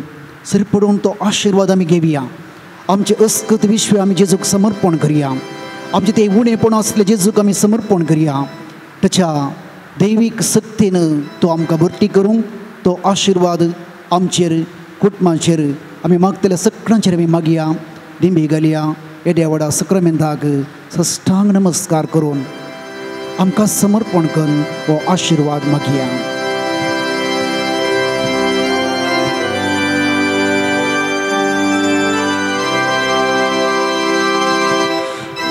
सर पडून तो आशिर्वाद आमी घेवया. आमचें अस्कत विश्व आमी जेजूक समर्पण करया. आमचें तें उणेपण आसलें जेजूक आमी समर्पण करया. ताच्या दैवीक सक्तीन तो आमकां भरती करूंक तो आशिर्वाद आमचेर कुटुंबाचेर आमी मागतल्या सगळ्यांचेर आमी मागया दिंबी घालया. येद्या व्हडा सक्रामेंताक सष्टांग नमस्कार करून आमकां समर्पण करून हो आशिर्वाद मागया.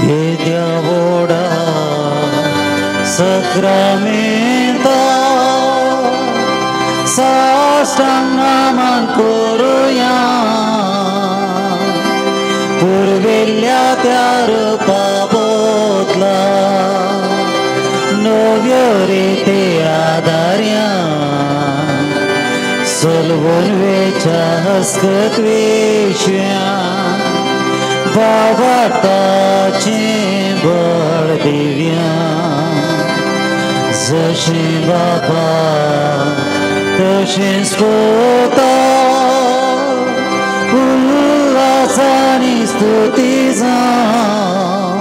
येद्या व्हडा सक्रामेंता साष्टांग नमन करुया पुर्विल्ल्या त्या रुपा बदला नव्यो रिते आदार्या सलवून वेच्या हस्कत वेश्या बाबाताचें बळ दिव्या जशें बाबा तशेंच कोता उल्हासानी स्तुती जावं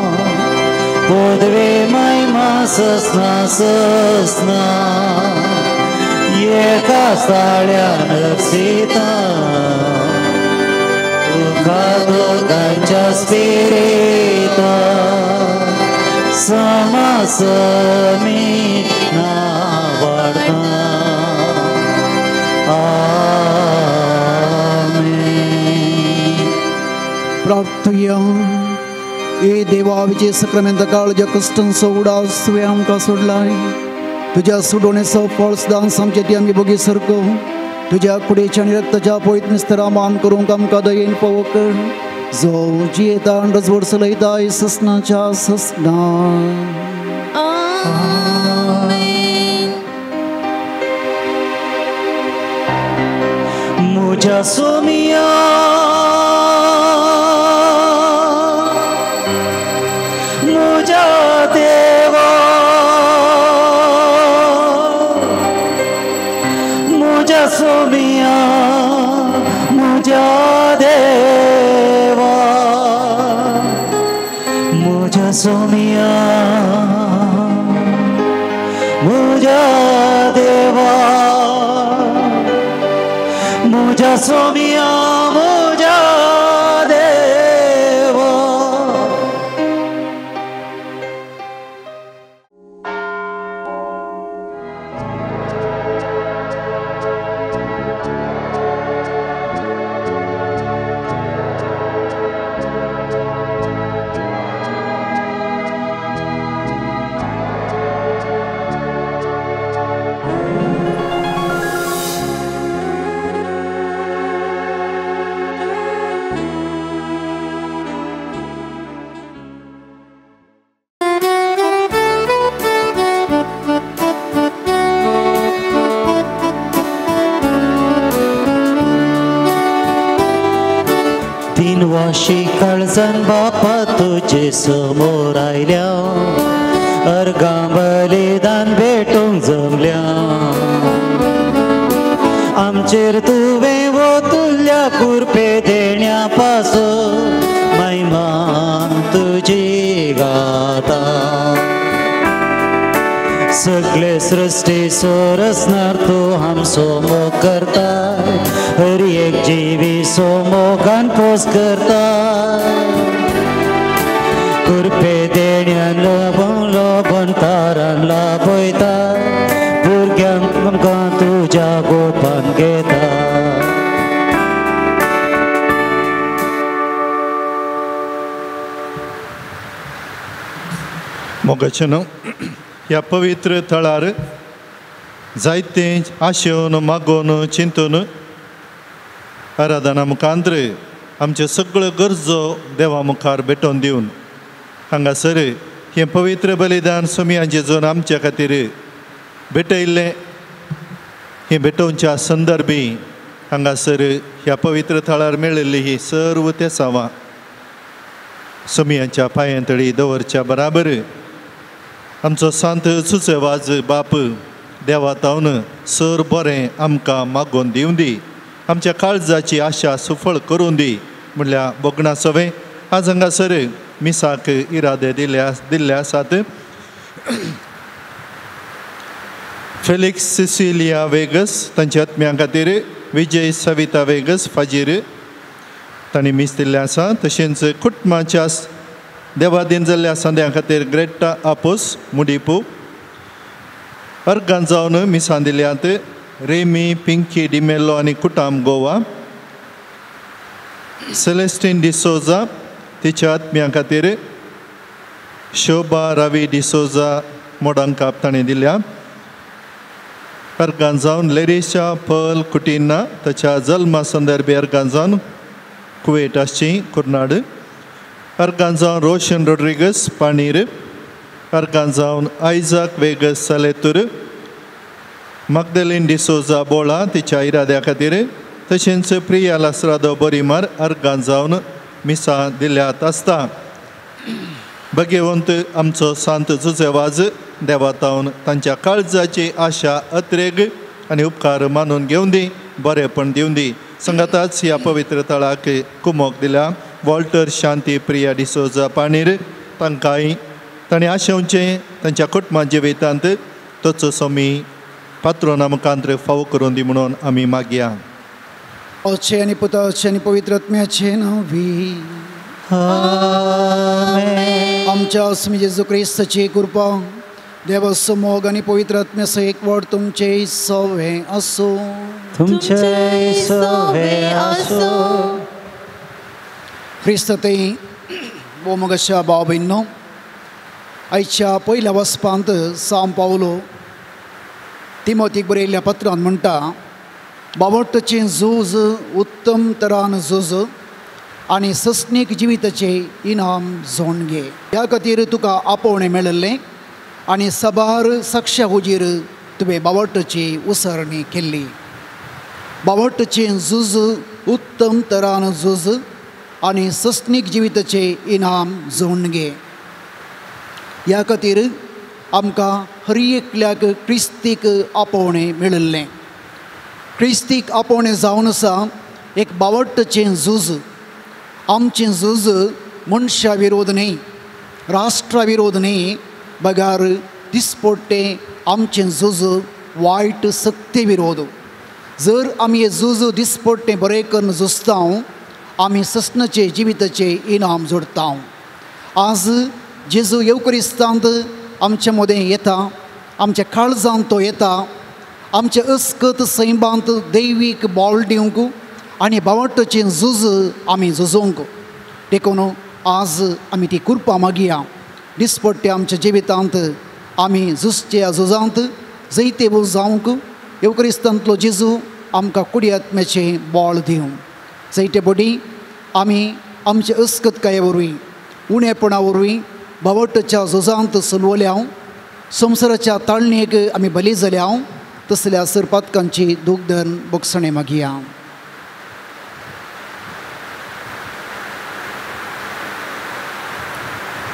पदवे महिमा ससना ससना एका साळ्या नर्सिता तुका दोगांच्या स्पिरिता समासमी ना वाडता. आमेन. प्रार्थया. ए देवा विजय सक्रामेंत काळज्या कश्टांचो उडास तुवें आमकां सोडलाय. तुज्या सुडोवणेचो फळ सदांच आमचे ती आमी भोगी सारको तुज्या कुडीच्या आनी रक्ताच्या पवित्र मिस्तरा मान करूंक आमकां दयेन पावो कर जो जियेता आनी रजवड चलयता ससनाच्या ससना. आमेन. मुझ्या सोमिया मुझ्या देवा मुझ्या सोमिया मुझ्या देवा मुझ्या सोमिया मुझ्या देवा मुझ्या सोमिया मुझ्या देवा. दिनवाशी काळजान बापा तुजे समोर आयल्या अर्गां बलिदान भेटूंक जमल्या आमचेर तुवें वोतुल्ल्या कुरपे देण्या पासून महिमा तुजी गाता. सगळे सृष्टी सोरसणार तूं आमचो मोग करता हर एक जीवी सो मोगान पोस करता. कुरपे देण्यान लोबन लोबन तारान लाभयता भुरग्यांक आमकां तुज्या गोपान घेता. मोगाचें न्हू ह्या पवित्र थळार जायते आशेवन मागोवन चिंतून आराधना मुखांतर आमच्यो सगळ्यो गरजो देवा मुखार भेटोवन दिवन हांगासर हें पवित्र बलिदान सोमया जेजून आमच्या खातीर भेटयल्लें. हें भेटोवच्या संदर्भी हांगासर ह्या पवित्र थळार मेळिल्ली ही सर्व तेसांवां सोमयाच्या पांयां तळी दवरच्या बराबर आमचो सांत सुसेवाज बाप देवा तावन सर बरें आमकां मागोवन दिवं दी, आमच्या काळजाची आशा सुफळ करूं दी म्हणल्यार भोगणा सवें आज हांगासर मिसाक इरादे दिल्ले आसात. फेलिक्स सिसिलिया वेगस तांच्या आत्म्यां खातीर विजय सविता वेगस फाजीर तांणी मीस दिल्लें आसा. तशेंच कुटुंबाच्या देवादीन जाल्ल्या संद्यां खातीर ग्रेटा आपोस मुडीपू अर्गान जावन मिसां दिल्यात रेमी पिंकी डिमेलो आनी कुटाम गोवा. सेलेस्टीन डिसोजा तिच्या आत्म्यां खातीर शोभा रवी डिसोजा मोडांकाप ताणें दिल्या. अर्गान जावन लेरिशा पर्ल कुटिन्ना ताच्या जल्मा संदर्भी अर्गान जावन कुवेट आसची कुर्नाड. अर्गान जावन रोशन रोड्रिगस पाणीर. अर्गान जावन आयजाक वेगस सालेतूर. मगदलीन डिसोजा बोळा तिच्या इराद्या खातीर तशेंच प्रिया लासरादो बोरीमार अर्गान जावन मिसां दिल्यात आसता. भगेवंत आमचो सांत जुजेवाज देवातावन तांच्या काळजाची आशा अत्रेग आनी उपकार मानून घेवन दी बरेपण दिवन दी. संगाताच ह्या पवित्र तळाक कुमोक दिल्या वॉल्टर शांती प्रिया डिसोजा पाणीर तांकांय तांणी आशेवचें तांच्या कुटुंबा जिवितांत तोचो सोमी पात्रोना मुखांत फावो करून दी म्हणून आमी मागया. अचे आनी पुताचे आनी पवित्र आत्म्याचे नांवी आमेन. आमच्या स्वामी जेजू क्रिस्ताची कृपा देवाचो मोग आनी पवित्र आत्म्याचो एकवट तुमचे सवे आसूं. तुमचे सवे आसूं. क्रिस्त ते भोवमोगाच्या भाव भयणींनो, आयच्या पयल्या वचपांत सांव पावलो तिमोतीक बरयल्ल्या पत्रान म्हणटा, बावटचें झूज उत्तम तरान झूज आनी सस्नीक जिविताचें इनाम जोण घे. ह्या खातीर तुका आपोवणें मेळिल्लें आनी सबार साक्षा हुजीर तुवें बावटची उसरणी केल्ली. बावटचें झूज उत्तम तरान झूज आनी सस्नीक जिविताचें इनाम जोण घे. ह्या खातीर आमकां हर एकल्याक क्रिस्तीक आपोवणें मेळिल्लें. क्रिस्तीक आपोवणें जावन आसा एक बावटचें झूज. आमचें झूज मनशा विरोध न्हय, राष्ट्रा विरोध न्हय, बगार दिसपट्टें आमचें झूज वायट सक्ते विरोध. जर आमी हें झूज दिसपट्टें बरें करून झुजता आमी सस्नाचें जिविताचें इनाम जोडटा. आज जेजू येवक्रिस्तांत आमच्या मदें येता, आमच्या काळजांत तो येता, आमच्या अस्कत सैमांत दैवीक बोल दिवंक आनी बावटचें झूज आमी झुजोवंक. देखून आज आमी ती कृपा मागया. दिसपट्टे आमच्या जिवितांत आमी झुजच्या झुजांत जैतेवू जावंक येवक्रिस्तांतलो जेजू आमकां कुडी आत्म्याचें बोळ दिवं. जैते बोडी आमी आमचे अस्कतकाये वरवीं उणेपणा वरवीं बावटच्या झुजांत सलवल्या, संवसाराच्या ताळणेक आमी बली जाल्या, तसल्या सरपातकांची दुग्धन बोगसणें मागया.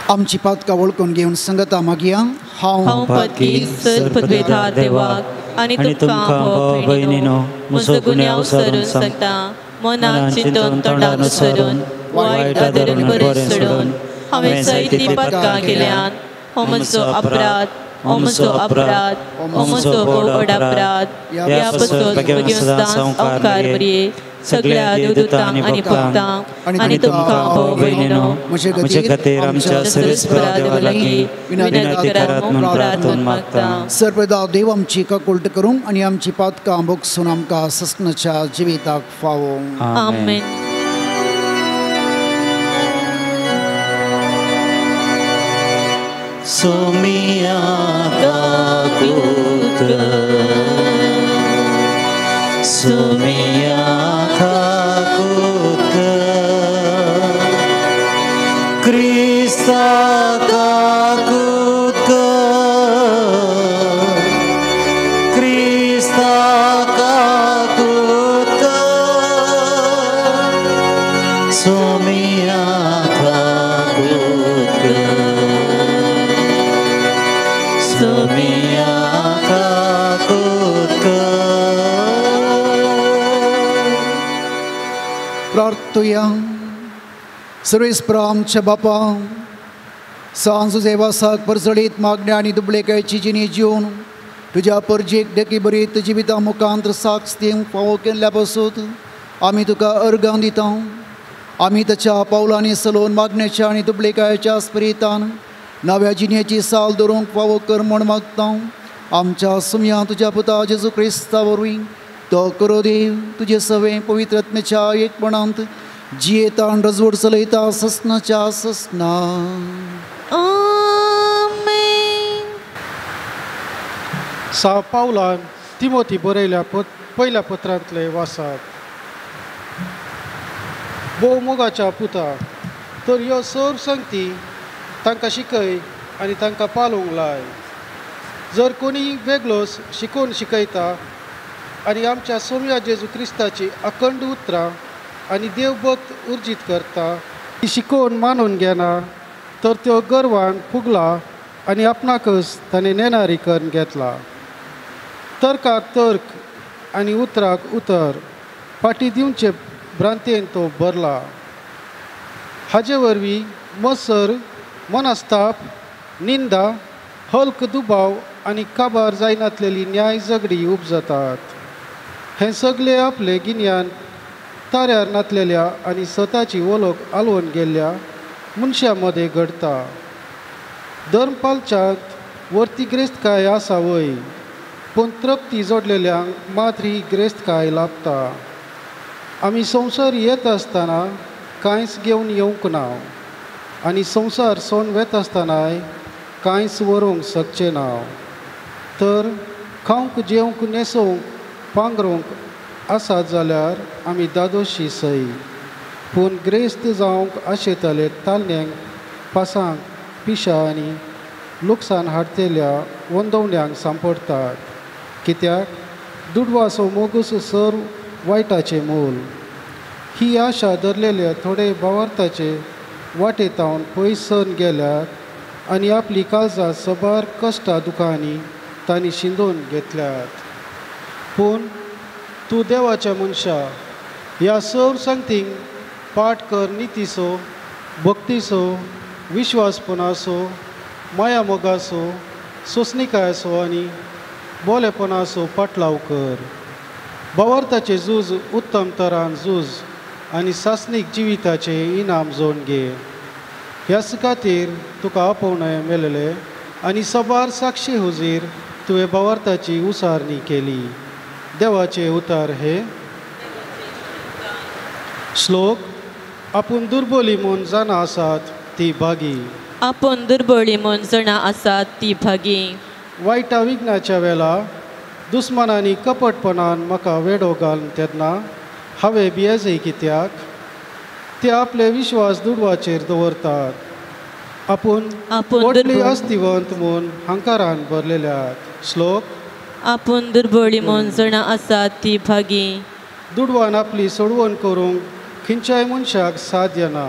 आमची पातकां वळखून घेवन संगता मागया. हांव पातकी सर्वपदवेधार देवाक आनी तुमकां भाव भयणीनो म्हजो गुन्यांव सरून सांगता. मनान चिंतून तोंडान सरून वायट आदरून बरें सोडून हांवें जायतीं पातकां केल्यात. हो म्हजो अपराध, हो म्हजो अपराध, हो म्हजो व्हड अपराध. ह्या पासून भगवंतान संवकार बरये सगळ्या देवदूतांक आनी भक्तांक आनी तुमकां भाव भयणीनो म्हजे खातीर आमच्या सर्वेस्परा देवा लागीं विनंती करात म्हूण प्रार्थना मागता. सर्वदा देव आमची काकुळट करूंक आनी आमची पातकां भोगसून आमकां सस्नाच्या जिविताक फावो. आमेन. सोमिया काकुत सोमिया काकुत क्रिस्ता काकुत क्रिस्ता काकुत सोमिया काकुत सोमिया काकुत. प्रार्थुया. सर्वेस्परा आमच्या बापा सांजू देवासाक परजळीत मागण्या आनी दुबळेकायची जिणी जिवन तुज्या परजेक देखी बरी जिविता मुखांत साक्ष दिवंक फावो केल्ल्या पासून आमी तुका अर्गां दिता. आमी ताच्या पावलांनी सलोवन मागण्याच्या आनी दुबलेकायच्या स्पिरितान नव्या जिणेची साल दवरूंक फावो कर म्हूण मागता. आमच्या सुमया तुज्या पुता जेजू क्रिस्ता वरवीं तो करो देव तुजे सवें पवित्र आत्म्याच्या एकपणांत जियेता आनी रजवड चलयता ससनाच्या ससना. आमेन. सा पावलान तिमोथी बरयल्या पयल्या पत्रांतले वासात. भोव मोगाच्या पुता, तर ह्यो सर संगती तांकां शिकय आनी तांकां पालोवंक लाय. जर कोणी वेगळोच शिकोवन शिकयता आनी आमच्या सोम्या जेजू क्रिस्ताची अखंड उतरां आनी देवभक्त उर्जीत करता, ती शिकोवन मानून घेना तर त्यो गर्वान फुगला आनी आपणाकच ताणें नेणारी करून घेतला. तर्काक तर्क आनी उतराक उतर फाटी दिवचे भ्रांतेन तो भरला. हाजे वरवीं मसर, मनस्ताप, निंदा, हल्क दुबाव आनी काबार जायनातलेली न्याय झगडी उपजतात. हें सगळें आपलें गिन्यान ताऱ्यार नातलेल्या आनी स्वताची वळख आलवून गेल्ल्या मनशां मदें घडटा. धर्म पालच्यांत वरती ग्रेस्तकाय आसा वय, पूण तृप्ती जोडलेल्यांक मात ही ग्रेस्तकाय लाभता. आमी संवसार येत आसतना कांयच घेवन येवंक ना आनी संवसार सोडून वेता आसतनाय कांयच व्हरूंक शकचें ना. तर खावंक, जेवंक, न्हेसोवंक, पांगरूंक आसात जाल्यार आमी दादोशी सय, पूण ग्रेस्त जावंक आशेताले तालण्यांक, पासांक, पिशा आनी लुकसाण हाडटेल्या वंदवण्यांक सांपडटात. कित्याक दुडवाचो मोगूस सर वायटाचें मूल. ही आशा धरलेल्या थोडे भावार्थाचे वाटेतावन पयस सरून गेल्यात आनी आपली काळजां सबार कश्टां दुखांनी तांणी शिंदोवन घेतल्यात. पूण तूं देवाच्या मनशा, ह्या सर संगतींक पाठ कर नितीचो, भक्तीचो, विश्वासपणाचो, माया मोगाचो, सोंसणिकायेचो आनी बोलेपणाचो पाटलाव कर. भावार्थाचें झूज उत्तम तरान झूज आनी सासणीक जिविताचें इनाम जोडून घे. ह्याच खातीर तुका आपोवणें मेळ्ळें आनी सबार साक्षी हुजीर तुवें भावार्थाची उसारणी केली. देवाचे उतार हे श्लोक. आपूण दुर्बोली म्हूण जाणा आसात ती भागी. आपूण दुर्बोली म्हूण जाणा आसात ती भागी. वायटा विघ्नाच्या वेळा दुस्मानांनी कपटपणान म्हाका वेडो घालून तेन्ना हांवें भियेजय कित्याक? ते आपले विश्वास दुडवाचेर दवरतात, आपूण व्हडली अस्तिवंत म्हूण हंकारान भरलेल्यात. श्लोक. आपूण दुर्बोली म्हूण जाणा आसात ती भागी. दुडवान आपली सोडवण करूंक खंयच्याय मनशाक साध्य ना.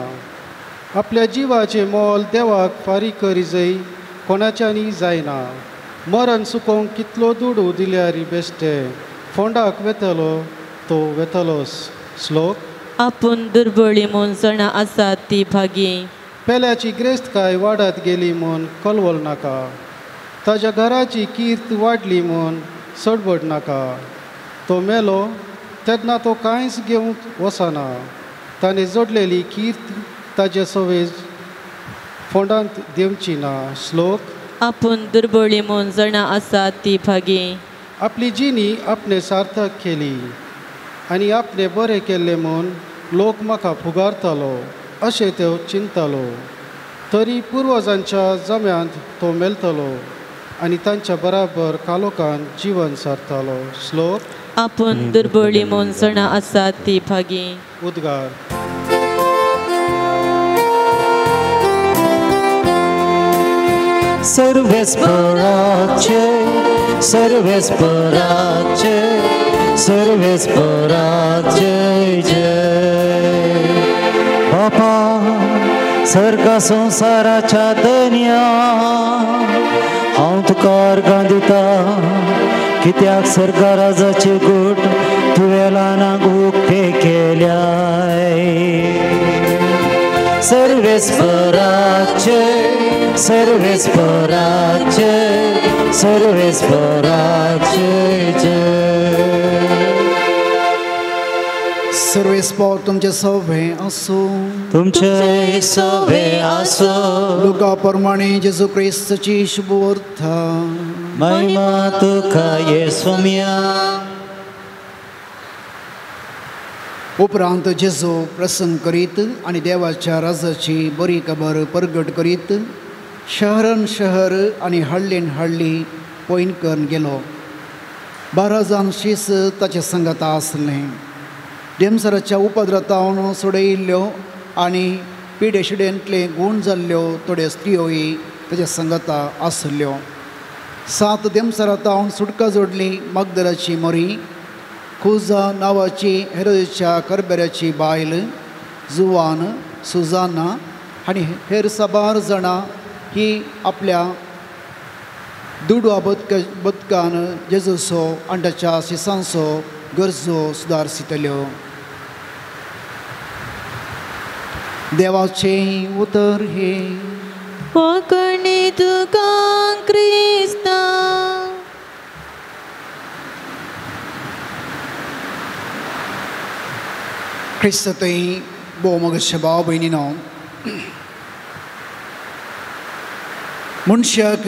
आपल्या जिवाचें मोल देवाक फारीक करिजय कोणाच्यानी जायना. मरण सुकोवंक कितलो दुडू दिल्यार बेश्टे फोंडाक वेतलो तो वेतलोच. श्लोक. आपूण दुर्बोली म्हूण जाणा आसात ती भागी. पेल्याची ग्रेस्तकाय वाडत गेली म्हूण कलवल नाका, ताज्या घराची कीर्त वाडली म्हूण सडबड नाका. तो मेलो तेन्ना तो कांयच घेवंक वचना, ताणें जोडलेली कीर्त ताजे सवेज फोंडांत देंवची ना. श्लोक. आपूण दुर्बोली म्हूण जाणा आसात ती भागी. आपली जिणी आपणे सार्थक केली आनी आपणे बरें केल्लें म्हूण लोक म्हाका फुगारतालो अशें तो चिंततालो. तरी पुर्वजांच्या जम्यांत तो मेळटलो आनी तांच्या बराबर कालोकान जीवन सारतालो. श्लोक. आपूण दुर्बोली म्हूण जाणा आसात ती भागी. उद्गार. सर्वेस्पराचे, सर्वेस्पराचे, सर्वेस्पराचे जय. बापा सर्गा संवसाराच्या दन्या, हांव तुका अर्गां दिता कित्याक सर्गा राजाचे गूट तुवें ल्हानांक उक्ते केल्याय. सर्वेस्पराचे, सर्वेस्पराचे, सर्वेस्पराक जय जय. सर्वेस्पर तुमचे सवे आसूं. तुमचे सवे आसूं. लुका प्रमाणे जेजू क्रिस्ताची शुभवार्ता. महिमा तुका येसुम्या. उपरांत जेजू प्रसंग करीत आनी देवाच्या राजाची बरी खबर परगट करीत शहरान शहर आनी हळ्ळीन हळ्ळी पयन करून गेलो. 12 जाण शीस ताचे संगता आसलें. देमसराच्या उपद्रतावन सोडयिल्ल्यो आनी पिडेशिडेंतले गूण जाल्ल्यो थोड्यो स्त्रियोय ताच्या संगता आसल्यो. 7 देमसरातावन सुटका जोडली मगदराची मोरी, खुजा नांवाची हेरोदीच्या करबेऱ्याची बायल, जुवान, सुजाना आनी हेर साबार जाणां ही आपल्या दुडवा बदकान जेजूचो आनी ताच्या शिसांचो गरजो सुदारसितल्यो. देवाचें उतर हें. कोंकणी तुका क्रिस्ता. क्रिस्त थंय भोव मोगेश्या भाव भयणीनो, मनशाक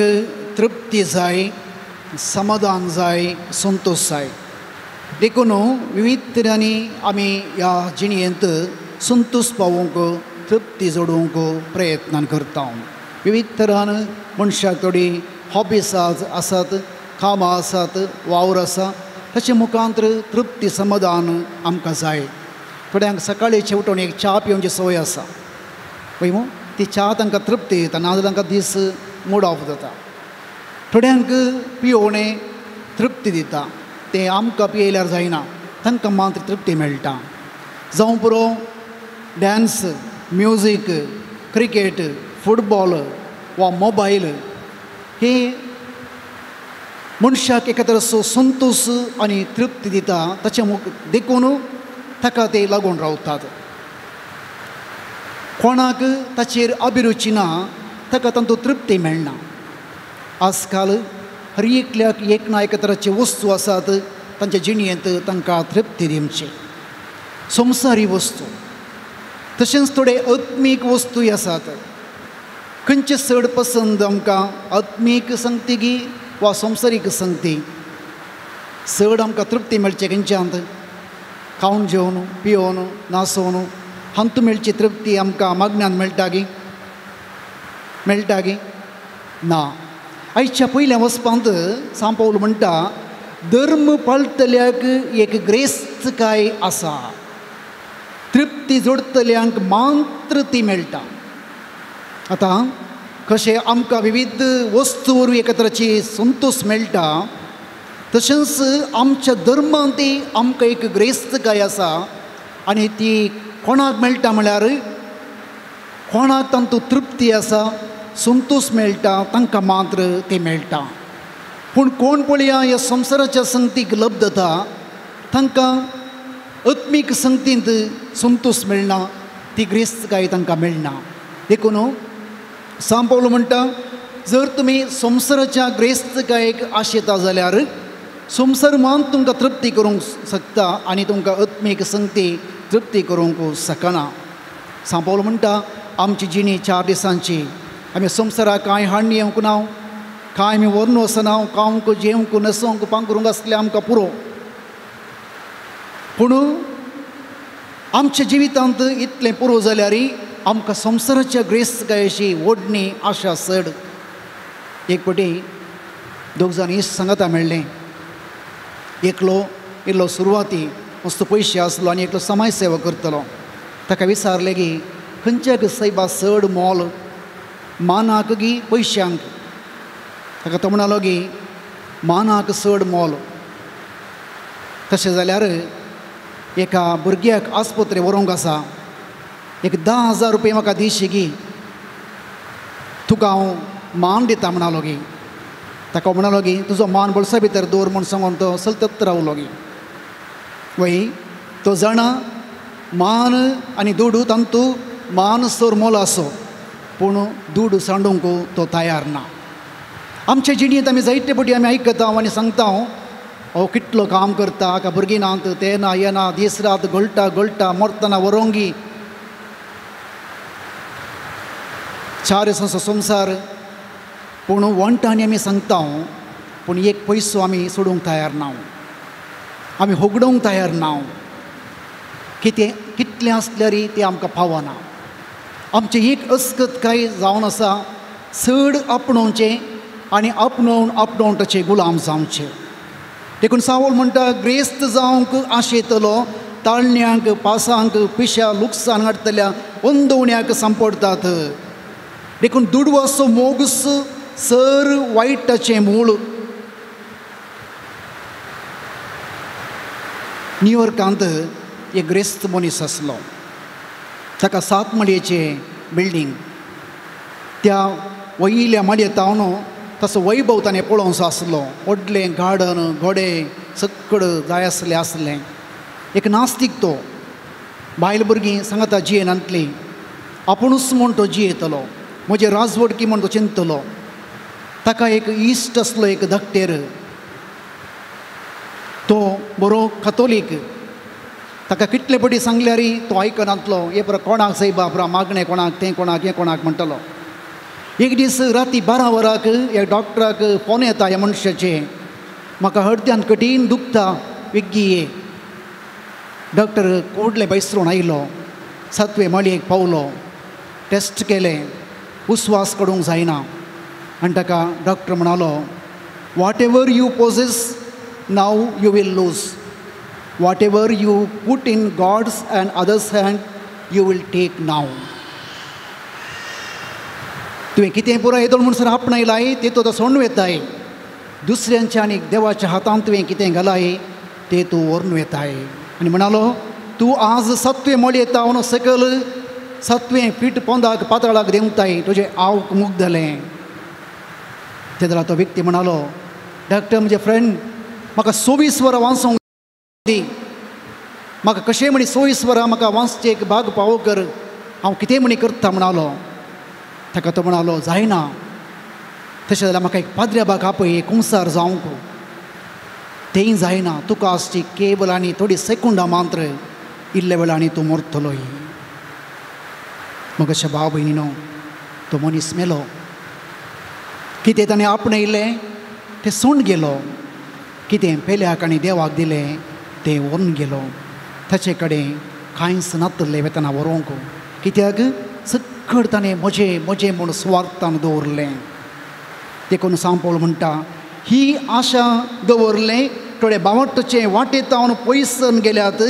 तृप्ती जाय, समाधान जाय, संतोश जाय. देखून विविध तरांनी आमी ह्या जिणेंत संतोश पावोवंक, तृप्ती जोडूंक प्रयत्न करता. विविध तरान मनशाक थोडी हॉबीज आसात, कामां आसात, वावर आसा, ताचे मुखांतर तृप्ती समाधान आमकां जाय. थोड्यांक सकाळीं उठून एक च्या पिवची संवय आसा, पळय मू ती च्या तांकां तृप्ती दिता, नाजाल्यार तांकां दीस मूड ऑफ जाता. थोड्यांक पियोवणें तृप्ती दिता, तें आमकां पियेल्यार जायना, तांकां मात्र तृप्ती मेळटा. जावं पुरो डांस, म्युजीक, क्रिकेट, फुटबॉल वा मोबायल हे मनशाक एका तरेचो संतोश आनी तृप्ती दिता. ताचे मुख देखून ताका ते लागून रावतात. कोणाक ताचेर अभिरुची ना ताका तांतूत तृप्ती मेळना. आजकाल हर एकल्याक एक ना एका तराचे वस्तू आसात तांच्या जिणेंत तांकां तृप्ती दिवची, संवसारी वस्तू, तशेंच थोडे आत्मीक वस्तूय आसात. खंयचे चड पसंद आमकां, आत्मीक संगती गी वा संवसारीक संगती? चड आमकां तृप्ती मेळची खंयच्यांत? खावन जेवन, पियोवन, नासोवन हातूंत मेळची तृप्ती आमकां मागण्यान मेळटा गी? मेळटा गी? ना. आयच्या पयल्या वचपांत सांव पावल म्हणटा, धर्म पाळटल्याक एक ग्रेस्तकाय आसा, तृप्ती जोडटल्यांक मात्र ती मेळटा. आतां कशें आमकां विविध वस्तू वरवीं एका तराची संतोश मेळटा, तशेंच आमच्या धर्मांत आमकां एक ग्रेस्तकाय आसा आनी ती कोणाक मेळटा म्हळ्यार कोणाक तांतूत तृप्ती आसा, संतोश मेळटा, तांकां मात्र ती मेळटा. पूण कोण पळया ह्या संवसाराच्या संगतीक लब्धता, तांकां आत्मीक संगतींत संतोश मेळना, ती ग्रेस्तकाय तांकां मेळना. देखून सांव पावल म्हणटा, जर तुमी संवसाराच्या ग्रेस्तकायेक आशेता जाल्यार संवसार मान तुमकां तृप्ती करूंक शकता आनी तुमकां आत्मीक संगती तृप्ती करूंक शकना. सांव पावल म्हणटा, आमची जिणी 4 दिसांची, आमी संवसाराक कांय हाडणी येवंक ना, कांय आमी व्हरून वचना, खावंक जेवंक न्हेसोवंक पांगरूंक आसलें आमकां पुरो. पूण आमच्या जिवितांत इतलें पुरो जाल्यार आमकां संवसाराच्या ग्रेस्तकायेची ओडणी आशा चड. एक फावटी दोग जाण इश्ट सांगाता मेळ्ळें. एकलो इल्लो सुरवाती मस्त पयशे आसलो आनी एकलो समाज सेवा करतलो. ताका विचारलें की खंयच्याक सैबा चड मोल, मानाक गी पयशांक? ताका तो म्हणालो की मानाक चड मोल. तशें जाल्यार एका भुरग्याक आस्पत्रे व्हरूंक आसा, एक 10,000 रुपये म्हाका दिशी गी, तुका हांव मान दिता म्हणालो गी. ताका म्हणालो की तुजो मान बोल्सा भितर दवर म्हूण सांगून तो सलतत रावलो गी. वय तो जाणा मान आनी दुडू तांतू मान सोर मोल आसो, पूण दुडू सांडूंक तो तयार ना. आमचे जिणेंत आमी जायते पटी आमी आयकता आनी सांगता, हो कितलो काम करता, हाका भुरगीं नात, ते ना हे ना, दीस रात गळटा गळटा, मरतना वरोंगी. 4 दिसांचो संवसार. पूण वण्टांनी आमी सांगता, पूण एक पयसो आमी सोडूंक तयार ना, आमी होगडोवंक तयार ना. कितें कितलें आसल्यार तें आमकां पावना. आमचें एक अस्कत काय जावन आसा, चड आपणोवचें आनी आपणोवन आपणोवन ताचे गुलाम जावचें. देखून सावल म्हणटा, ग्रेस्त जावंक आशेतलो ताळण्यांक पासांक पिश्या लुकसाण हाडटल्या अंदवण्याक सांपडटात. देखून दुडवाचो मोगस सर वायटाचें मूळ. न्यूयॉर्कांत एक ग्रेस्त मनीस आसलो, ताका 7 माळयेचें बिल्डींग. त्या वयल्या माळयेतावन तसो वैभव ताणें पळोवचो आसलो. व्हडलें गार्डन, घोडे सक्कड जाय आसलें आसलें. एक नास्तीक तो, बायल भुरगीं सांगता जियेनातलीं, आपुणूच म्हूण तो जियेतलो, म्हजे राजवटकी म्हूण तो चिंतलो. ताका एक इश्ट आसलो, एक धाकटेर, तो बरो कथोलीक. ताका कितले पटी सांगल्यार तो आयकनातलो. हे परा कोणाक सायबा परा मागणें कोणाक, तें कोणाक, हें कोणाक म्हणटलो. एक दीस राती 12 वराक ह्या डॉक्टराक फोन येता ह्या मनशाचें, म्हाका हड्ड्यान कठीण दुखता, वेग्गी ये. डॉक्टर कोडले बैसरून आयलो, 7वे माळयेक पावलो, टेस्ट केलें, उस्वास काडूंक जायना. आनी ताका डॉक्टर म्हणालो, whatever you possess now you will lose, whatever you put in God's and others hand you will take now. तुवें कितें पुराय येदोळ म्हणसर आपणायलाय तें तूं आतां सोडून वेताय, दुसऱ्यांच्या आनी देवाच्या हातांत तुवें कितें घालाय तें तूं व्हरून वेताय. आनी म्हणालो, तूं आज 7वे माळयेतावन सकयल 7वें फीट पोंदाक पातळाक देंवताय, तुजें आवक मुगदलें. तेन्ना तो व्यक्ती म्हणालो, डॉक्टर म्हजे फ्रेंड, म्हाका 24 वरां वाचूंक दी, म्हाका कशें म्हणी 24 वरां म्हाका वाचचें एक भाग पावो कर, हांव कितें म्हणी करता म्हणालो. ताका तो म्हणालो, जायना, तशें जाल्यार म्हाका एक पाद्र्या बाग आपय, कुमसार जावंक. तेंय जायना, तुका आसची केवल आनी थोडी सेकुंडां मात्र, इल्ले वेळांनी तूं मरतलोय. मग अशें भाव भयणीनो, तो मनीस मेलो. कितें ताणें आपणयलें तें सोडून गेलो, कितें पेल्याक आनी देवाक दिलें तें व्हरून गेलो. ताचे कडेन कांयच नातलें वेतना व्हरूंक, कित्याक सक्कड ताणें म्हजें म्हजें म्हूण सुवार्थान दवरलें. देखून सांपोळ म्हणटा, ही आशा दवरलें थोडे बावटचे वाटेतावन पयसन गेल्यात,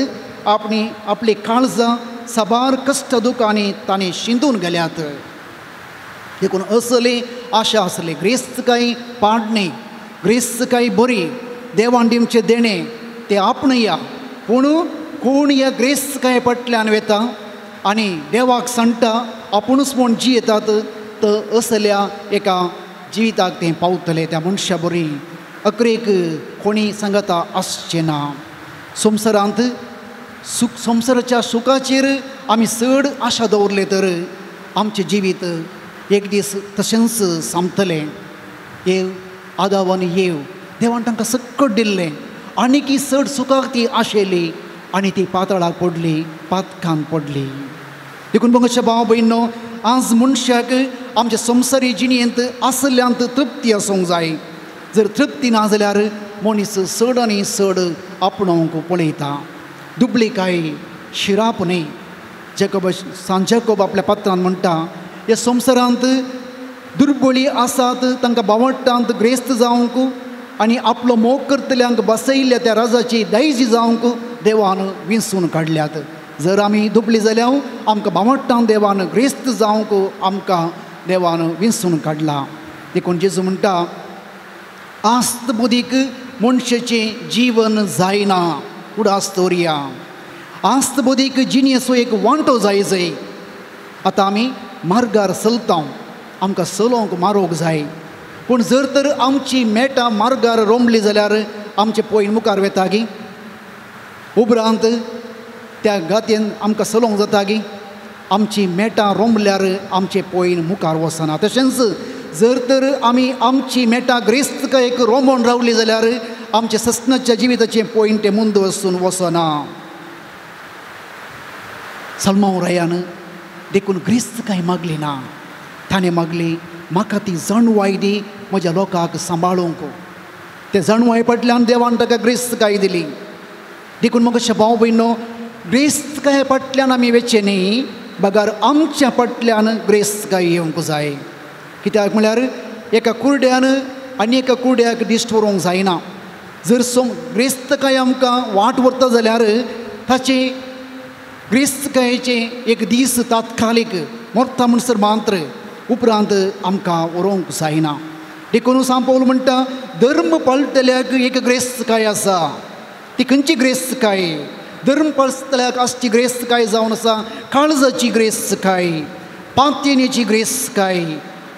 आपणी आपली काळजां साबार कश्ट दुखांनी ताणें शिंदून गेल्यात. देखून असली आशा आसली, ग्रेस्त कांय पाडणी, ग्रेस्त कांय बरी देवान दिवचें देणें तें आपणया. पूण कोण ह्या ग्रेस्त कांय फाटल्यान वेता आनी देवाक सांगता आपुणूच म्हूण जियेतात, तर असल्या एका जिविताक तें पावतलें. त्या मनशा बरी अकरेक कोणी सांगता आसचें ना. संवसारांत सुख, संवसाराच्या सुखाचेर आमी चड आशा दवरले तर आमचें जिवीत एक दीस तशेंच सोंपतलें. येव आदाव आनी येव, देवान तांकां सक्कट दिल्लें, आनी की चड सुखाक ती आशेली आनी ती पातळाक पडली, पातकान पडली. देखून मोगाच्या भाव भयणीनो, आज मनशाक आमच्या संवसारी जिणेंत आसल्यांत तृप्ती आसूंक जाय. जर तृप्ती ना जाल्यार मनीस चड आनी चड आपणोवंक पळयता. दुबळी काय शिराप न्हय. जेकोब, सांत जेकोब आपल्या पत्रान म्हणटा, ह्या संवसारांत दुर्बळी आसात तांकां बावट्टांत ग्रेस्त जावंक आनी आपलो मोग करतल्यांक बसयल्ल्या त्या राजाची दायजी जावंक देवान विंचून काडल्यात. जर आमी दुबळी जाल्यार आमकां बावट्टान देवान ग्रेस्त जावंक आमकां देवान विंचून काडला. देखून जेजू म्हणटा, आस्त बुदीक मनशाचें जीवन जायना, उडास दवरया. आस्त बुदीक जिणेचो एक वांटो जाय जाय. आतां आमी मार्गार चलता, आमकां चलोवंक मारोवंक जाय. पूण जर तर आमची मेटां मार्गार रोमली जाल्यार आमचे पयन मुखार वेता गी? उपरांत त्या गातयेन आमकां चलोवंक जाता गी? आमची मेटां रोमल्यार आमचे पयन मुखार वचना. तशेंच जर तर आमी आमची मेटा ग्रेस्तकायेक रोमोन रावली जाल्यार आमच्या सस्नाच्या जिविताचें पॉयंट मुंद वचून वचना. सलमांव रायान देखून ग्रेस्तकाय मागली ना, ताणें मागली म्हाका ती जाणवाय दी म्हज्या लोकांक सांबाळूंक. ते जाणवाय फाटल्यान देवान ताका ग्रेस्तकाय दिली. देखून म्हाका भाव भयणो ग्रेस्तकाय फाटल्यान आमी वेचें न्ही, बगर आमच्या फाटल्यान ग्रेस्तकाय येवंक जाय. कित्याक म्हळ्यार एका कुरड्यान आनी एका कुरड्याक दिश्ट व्हरूंक जायना. जर ग्रेस्तकाय आमकां वाट व्हरता जाल्यार ताचे ग्रेस्तकायेचें एक दीस तात्कालीक मरता म्हणसर मात्र उपरांत आमकां व्हरूंक जायना. देखून सांपवल म्हणटा धर्म पाळटल्याक एक ग्रेस्तकाय आसा. ती खंयची ग्रेस्तकाय? धर्म पाळटल्याक आसची ग्रेस्तकाय जावन आसा काळजाची ग्रेस्तकाय, पांतयेची ग्रेस्तकाय,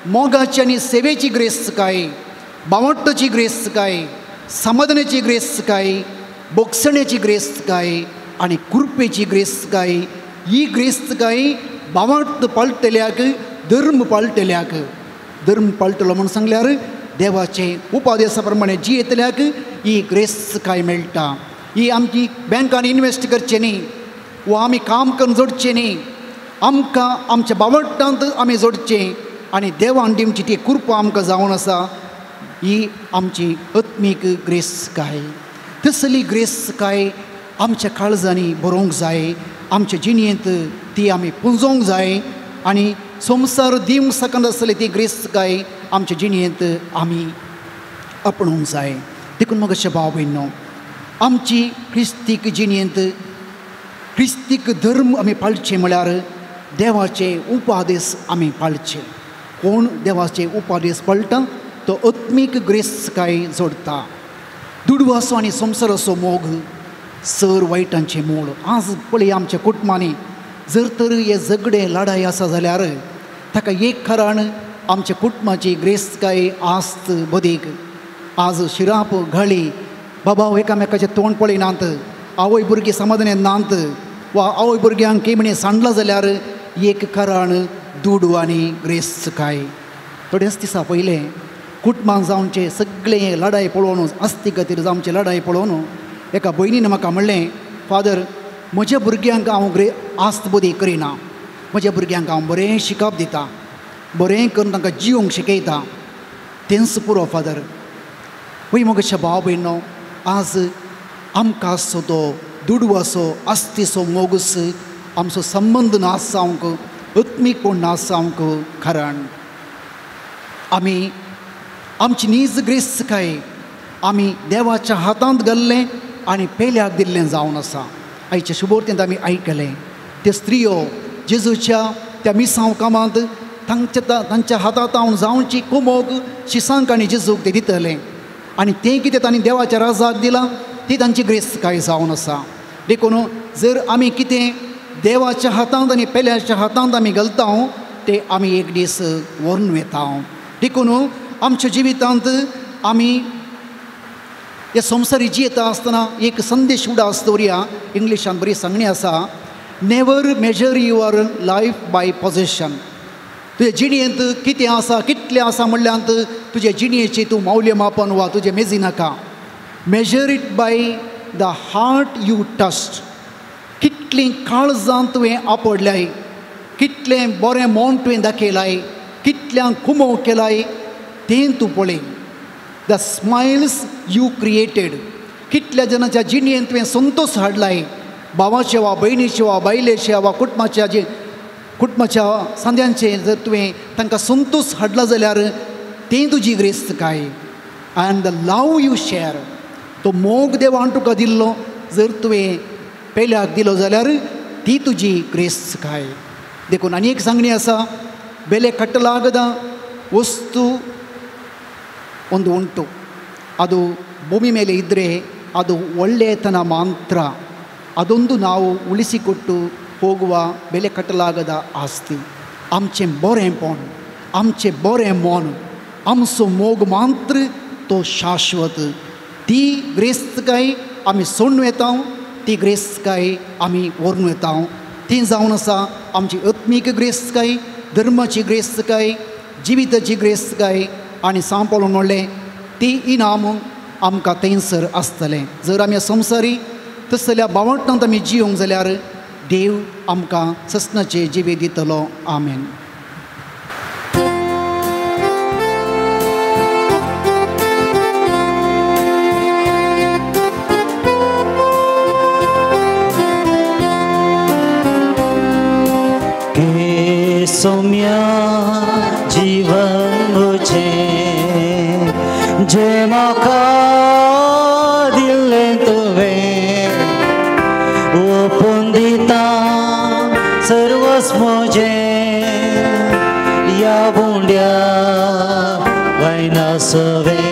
मोगाची आनी सेवेची ग्रेस्तकाय, बावट्टाची ग्रेस्तकाय, समाधानाची ग्रेस्तकाय, बोगसण्याची ग्रेस्तकाय आनी कृपेची ग्रेस्तकाय. ही ग्रेस्तकाय बावट्ट पाळटल्याक, धर्म पाळटल्याक, धर्म पाळटलो म्हूण सांगल्यार देवाचे उपादेसा प्रमाणे जियेतल्याक ही ग्रेस्तकाय मेळटा. ही आमची बँकान इनवेस्ट करचें न्ही वा आमी काम करून जोडचें न्ही, आमकां आमच्या बावट्टांत आमी जोडचें आनी देवान दिवची ती कृपा आमकां जावन आसा. ही आमची आत्मीक ग्रेस्तकाय. तसली ग्रेस्तकाय आमच्या काळजांनी बरोवंक जाय, आमच्या जिणेंत ती आमी पुंजोवंक जाय आनी संवसार दिवंक शकनासली ती ग्रेस्तकाय आमच्या जिणेंत आमी आपणोवंक जाय. देखून म्हाका भाव भयणो आमची क्रिस्तीक जिणेंत क्रिस्तीक धर्म आमी पाळचे म्हळ्यार देवाचे उपादेस आमी पाळचे. कोण देवाचे उपादेस पाळटा तो आत्मीक ग्रेस्तकाय जोडटा. दुडवाचो आनी संवसाराचो मोग सर वायटांचें मूळ. आज पळय आमच्या कुटुंबांनी जर तर हे झगडे लडाय आसा जाल्यार ताका एक कारण आमच्या कुटुंबाची ग्रेस्तकाय आस्त बदीक. आज शिराप गाळी, बाबा एकामेकाचें तोंड पळयनात, आवय भुरगीं समाधान नात वा आवय भुरग्यांक केमणे सांडलां जाल्यार एक कारण दुडू आनी ग्रेस्तकाय. थोड्याच दिसा पयलें कुटुंबान जावचे सगळें लडाय पळोवन, आस्ती खातीर जावचे लडाय पळोवन एका भयणीन म्हाका म्हणलें, फादर म्हज्या भुरग्यांक हांव आस्त बदी करिना, म्हज्या भुरग्यांक हांव बरें शिकप दिता, बरें करून तांकां जिवंक शिकयता, तेंच पुरो फादर. वय मगो भाव भयणो आज आमकां आसचो तो दुडवाचो आस्तीचो मोगूस आमचो संबंद नाश जावंक, आत्मीकपण नाश जावंक कारण आमी आमची नीज ग्रेस्तकाय आमी देवाच्या हातांत घाल्लें आनी पेल्याक दिल्लें जावन आसा. आयच्या शुभोर्तेंत आमी आयकलें ते स्त्रियो जेजूच्या त्या मिसांव कामांत तांच्या हातांत हांव जावची कुमोक शिसांक आनी जेजूक ते दितलें आनी तें कितें तांणी देवाच्या राजाक दिलां ती तांची ग्रेस्तकाय जावन आसा. देखून जर आमी कितें देवाच्या हातांत आनी पेल्याच्या हातांत आमी घालता ते आमी एक दीस व्हरून वता. देखून आमच्या जिवितांत आमी हे संवसारी जियेता आसतना एक संदेश उडास दवरया. इंग्लिशान बरी सांगणी आसा, never measure your life by possession. तुजे जिणेंत कितें आसा कितलें आसा म्हणल्यार तुजे जिणेचें तूं मौल्यमापन वा तुजें मेजी नाका. Measure it by the heart you touched. कितलीं काळजां तुवें आपडल्याय, कितलें बरें मन तुवें दाखयलाय, कितल्यांक कुमोव केलाय तें तूं पळय. The smiles you created. कितल्या जाणांच्या जिणेंत तुवें संतोश हाडलाय, भावाचे वा भयणीचे वा बायलेचे वा कुटुंबाच्या जे कुटुंबाच्या सांद्यांचे जर तुवें तांकां संतोश हाडला जाल्यार तें तुजी ग्रेस्तकाय. And the love you share. तो मोग देवान तुका दिल्लो जर तुवें पेल्याक दिलो जाल्यार ती तुजी ग्रेस्तकाय. देखून आनी एक सांगणी आसा, बेले ಕಟ್ಟಲಾಗದ ವಸ್ತು ಒಂದು ಉಂಟು, ಅದು ಭೂಮಿ ಮೇಲೆ ಇದ್ದರೆ ಅದು ಒಳ್ಳೆಯತನ ಮಾತ್ರ. ಅದೊಂದು ನಾವು ಉಳಿಸಿಕೊಟ್ಟು ಹೋಗುವ ಬೆಲೆ ಕಟ್ಟಲಾಗದ ಆಸ್ತಿ. आमचें बरेंपण, आमचें बरें मन, आमचो मोग मात्र तो शाश्वत. ती ग्रेस्तकाय आमी सोडून येता, ती ग्रेस्तकाय आमी व्हरून येता. ती जावन आसा आमची आत्मीक ग्रेस्तकाय, धर्माची ग्रेस्तकाय, जिविताची ग्रेस्तकाय आनी सांपळून म्हणलें ती इनाम आमकां थंयसर आसतलें. जर आमी संवसारी तसल्या बावटांत आमी जियोंक जाल्यार देव आमकां ससनाचें जिवीत दितलो. आमेन. सौम्या जीवन मुझे जे म्हाका दिल्लें तुवें ओपून दिता सर्वस्व म्हजें ह्या उंड्या वयना सवें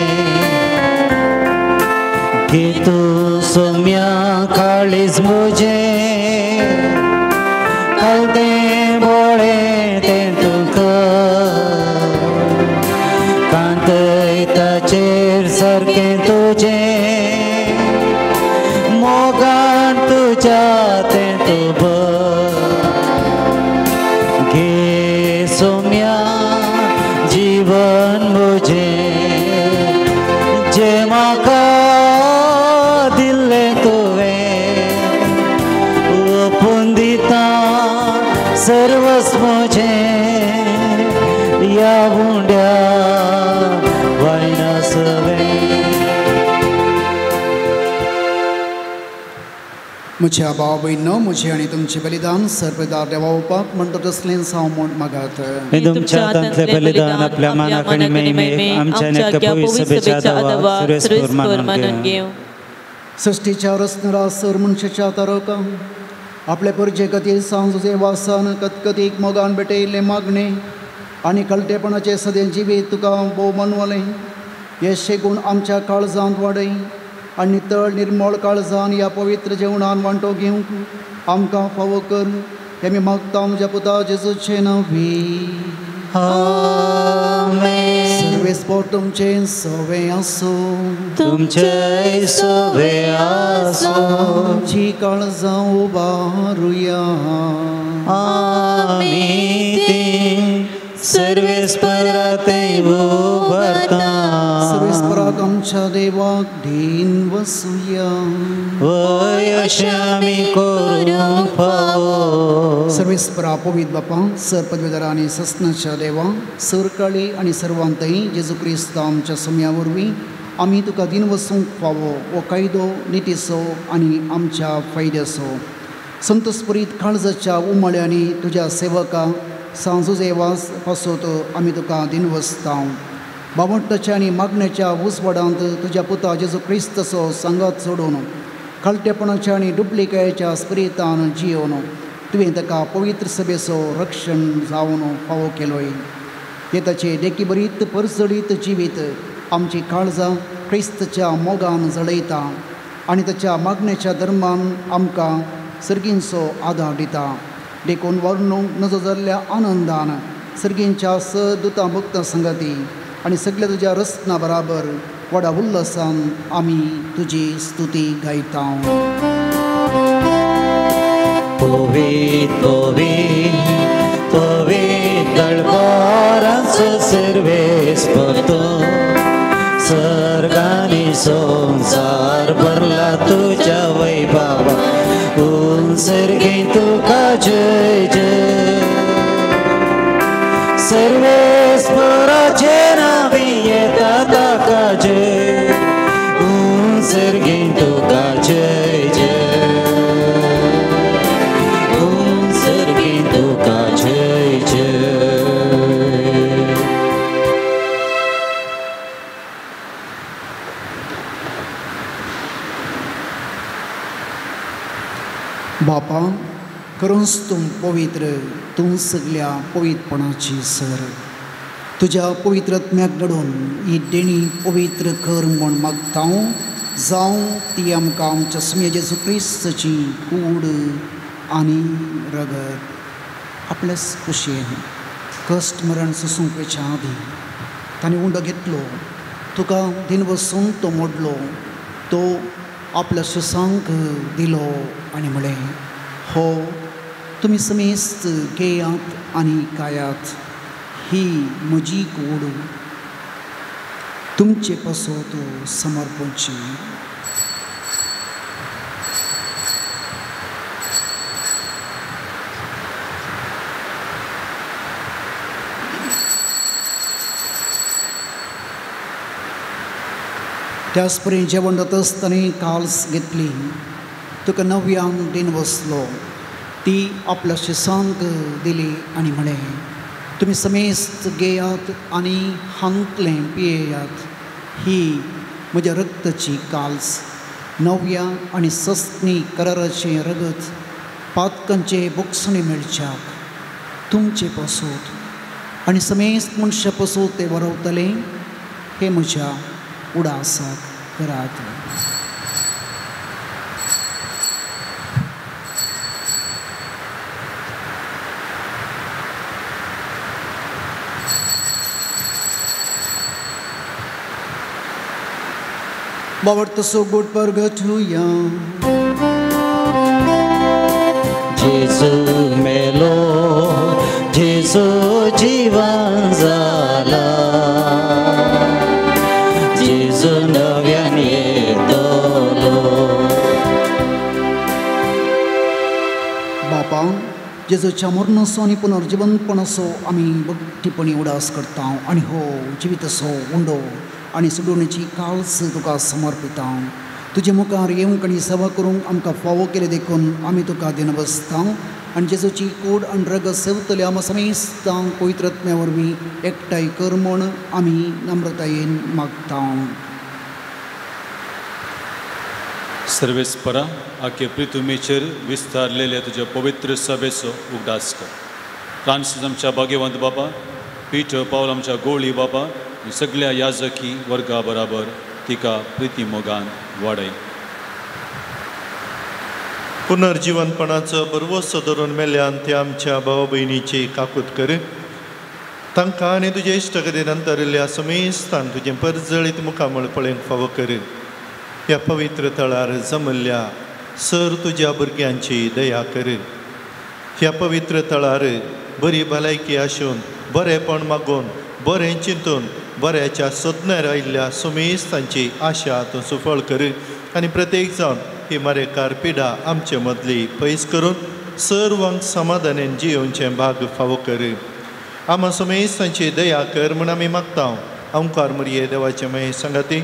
की तूं सौम्या काळीज म्हजें कळतें बोळें तें तुका कांतयताचेर सारकें तुजें मोगान तुज्या तें तूं घे सौम्या जीवन म्हजें जें म्हाका दिल्लें तुवें ओपून दिता सर्वस्व म्हजें ह्या उंड्या वयना सवें. म्हज्या भाव भयणो म्हजें आनी तुमचें बलिदान सर्वदार देवावपाक म्हणटा तसलेंच हांव म्हूण मागात. तुमच्या हातांतलें बलिदान आपल्या मानाक आनी महिमेक आमच्या एका पवित्र सभेच्या आदावा सुरेस्पर मानून घेवं. सृश्टीच्या रचणारा सर मनशाच्या तारका आपले परजे खातीर सांजुजे वासान कतकतीक मोगान भेटयल्लें मागणें आनी कळटेपणाचें सदें जिवीत तुका भोव मनवलें. हे शेगूण आमच्या काळजांत वाडय आनी नितळ निर्मळ काळजान ह्या पवित्र जेवणान वांटो घेवंक आमकां फावो कर. हें आमी मागता म्हज्या पुता जेजूचें नांवी. आमेन. सर्वेस्पोर तुमचें सवें आसूं. तुमचें सवें आसूं. आमची काळजां उबारुया. आमी तीं सर्वेस्परा थंय उबारता. सर्वेस्पराक आमच्या देवाक धीन वसुया. वय अशें आमी करूंक फावो. सर्वेस्परा पवित्र बापा सर पदवीधरा आनी ससनाच्या देवा सरकाळी आनी सर्वांतय जेजू क्रिस्त आमच्या सम्या वरवीं आमी तुका दिन वसूंक फावो हो कायदो नितीचो आनी आमच्या फायद्याचो. संतोषपुरीत काळजाच्या उमाळ्यांनी तुज्या सेवका सांजुजे वास पासत आमी तुका दिन वसता. बावटाच्या आनी मागण्याच्या उजवाडांत तुज्या पुता जेजू क्रिस्ताचो सांगात सोडून खालटेपणाच्या आनी डुप्लिकायेच्या स्पिरितान जियोवन तुवें ताका पवित्र सभेचो रक्षण जावन फावो केलोय. हे ताचे देखीभरीत परजळीत जिवीत आमची काळजां क्रिस्तच्या मोगान जळयता आनी ताच्या मागण्याच्या धर्मान आमकां सर्गींचो आदार दिता. देखून वर्णूंक नजो जाल्ल्या आनंदान सर्गींच्या स दुतां भक्तां संगती आनी सगल्या तुज्या रचना बराबर व्हडा उल्हासान आमी तुजी स्तुती गायता. पवित्र पवित्र पवित्र दळबारांचो सर्वेस्पर तूं सर्गांनी संवसार भरला तुज्या वैभवा सर्गे तुका जय जय. सर्वेस्पराचे नांवी येता ताका जय सर्गे तुका जय जय सर्गे तुका जय जय. बापा करूंच तूं पवित्र तूं सगल्या पवित्रपणाची सर. तुज्या पवित्र आत्म्याक घडोवन ही देणी पवित्र कर म्हूण मागता जावं ती आमकां आमच्या सुम्या जेजू क्रिस्ताची कूड आनी रगत. आपल्याच कुशेन कश्ट मरण सोसूंक वयच्या आदीं ताणें उंडो घेतलो तुका दिन वसून तो मोडलो तो आपल्या सुसांक दिलो आनी म्हळें हो तुमी समेस्त घेयात आनी खायात. ही म्हजी कूड तुमचे पासत समर्पणची. त्याचपरी जेवण जाता आसतना काल्स घेतली, तुका नव्यान दिन बसलो, ती आपल्या शिसांक दिली आनी म्हळें, तुमी समेस्त घेयात आनी हांतलें पियेयात, ही म्हज्या रक्ताची काल्स, नव्या आनी सस्नी कराराचें रगत पातकांचे बोगसणे मेळच्याक तुमचे पासत आनी समेस्त मनशां पासत तें बरवतलें. हें म्हज्या उडासाक करात. बाबा so good परगटुया. जेजू मेलो, जेजू जीवन जाला, जेजू नव्यान येतलो. बापा, जेजूच्या मरणाचो आनी पुनर्जिवनपणाचो आमी भक्तीपणी उडास करता आनी हो जिविताचो उंडो आनी सुडोवणेची काळस तुका समर्पिता. तुजे मुखार येवंक आनी सेवा करूंक आमकां फावो केले देखून आमी तुका दिन बसता आनी जेजूची कूड आनी रगत सेवतले आमकां समेस्तांक पवित्र आत्म्या वरवीं एकठांय कर म्हूण आमी नम्रतायेन मागता. सर्वेस्परा, आखे प्रितुमेचेर विस्तारलेल्या तुज्या पवित्र सभेचो उगडास कर. फ्रांसीस आमच्या भाग्यवंत बाबा, पीटर पावल आमच्या गोळी बाबा, सगळ्या याजकी वर्गा बराबर तिका प्रिती मोगान वाडय. पुनर्जिवनपणाचो बरवसो धरून मेल्यान ते आमच्या भाव भयणीची काकूत कर. तांकां आनी तुजे इश्टगती नंतरिल्ल्या समेस्तान तुजें परजळीत मुखामळ पळोवंक फावो कर. ह्या पवित्र थळार जमल्ल्या सर तुज्या भुरग्यांची दया कर. ह्या पवित्र थळार बरी भलायकी आसून बरेंपण मागून बरें चिंतून बऱ्याच्या सोदण्यार आयिल्ल्या सुमेस्तांची आशा तूं सुफळ कर आनी प्रत्येक जावन ही मारेकार पिडा आमचे मदली पयस करून सर्वांक समाधानेन जियोवचें भाग फावो कर. आमा सुमेस्तांची दया कर म्हूण आमी मागता. ओंकार मुरये देवाचे मये सांगाती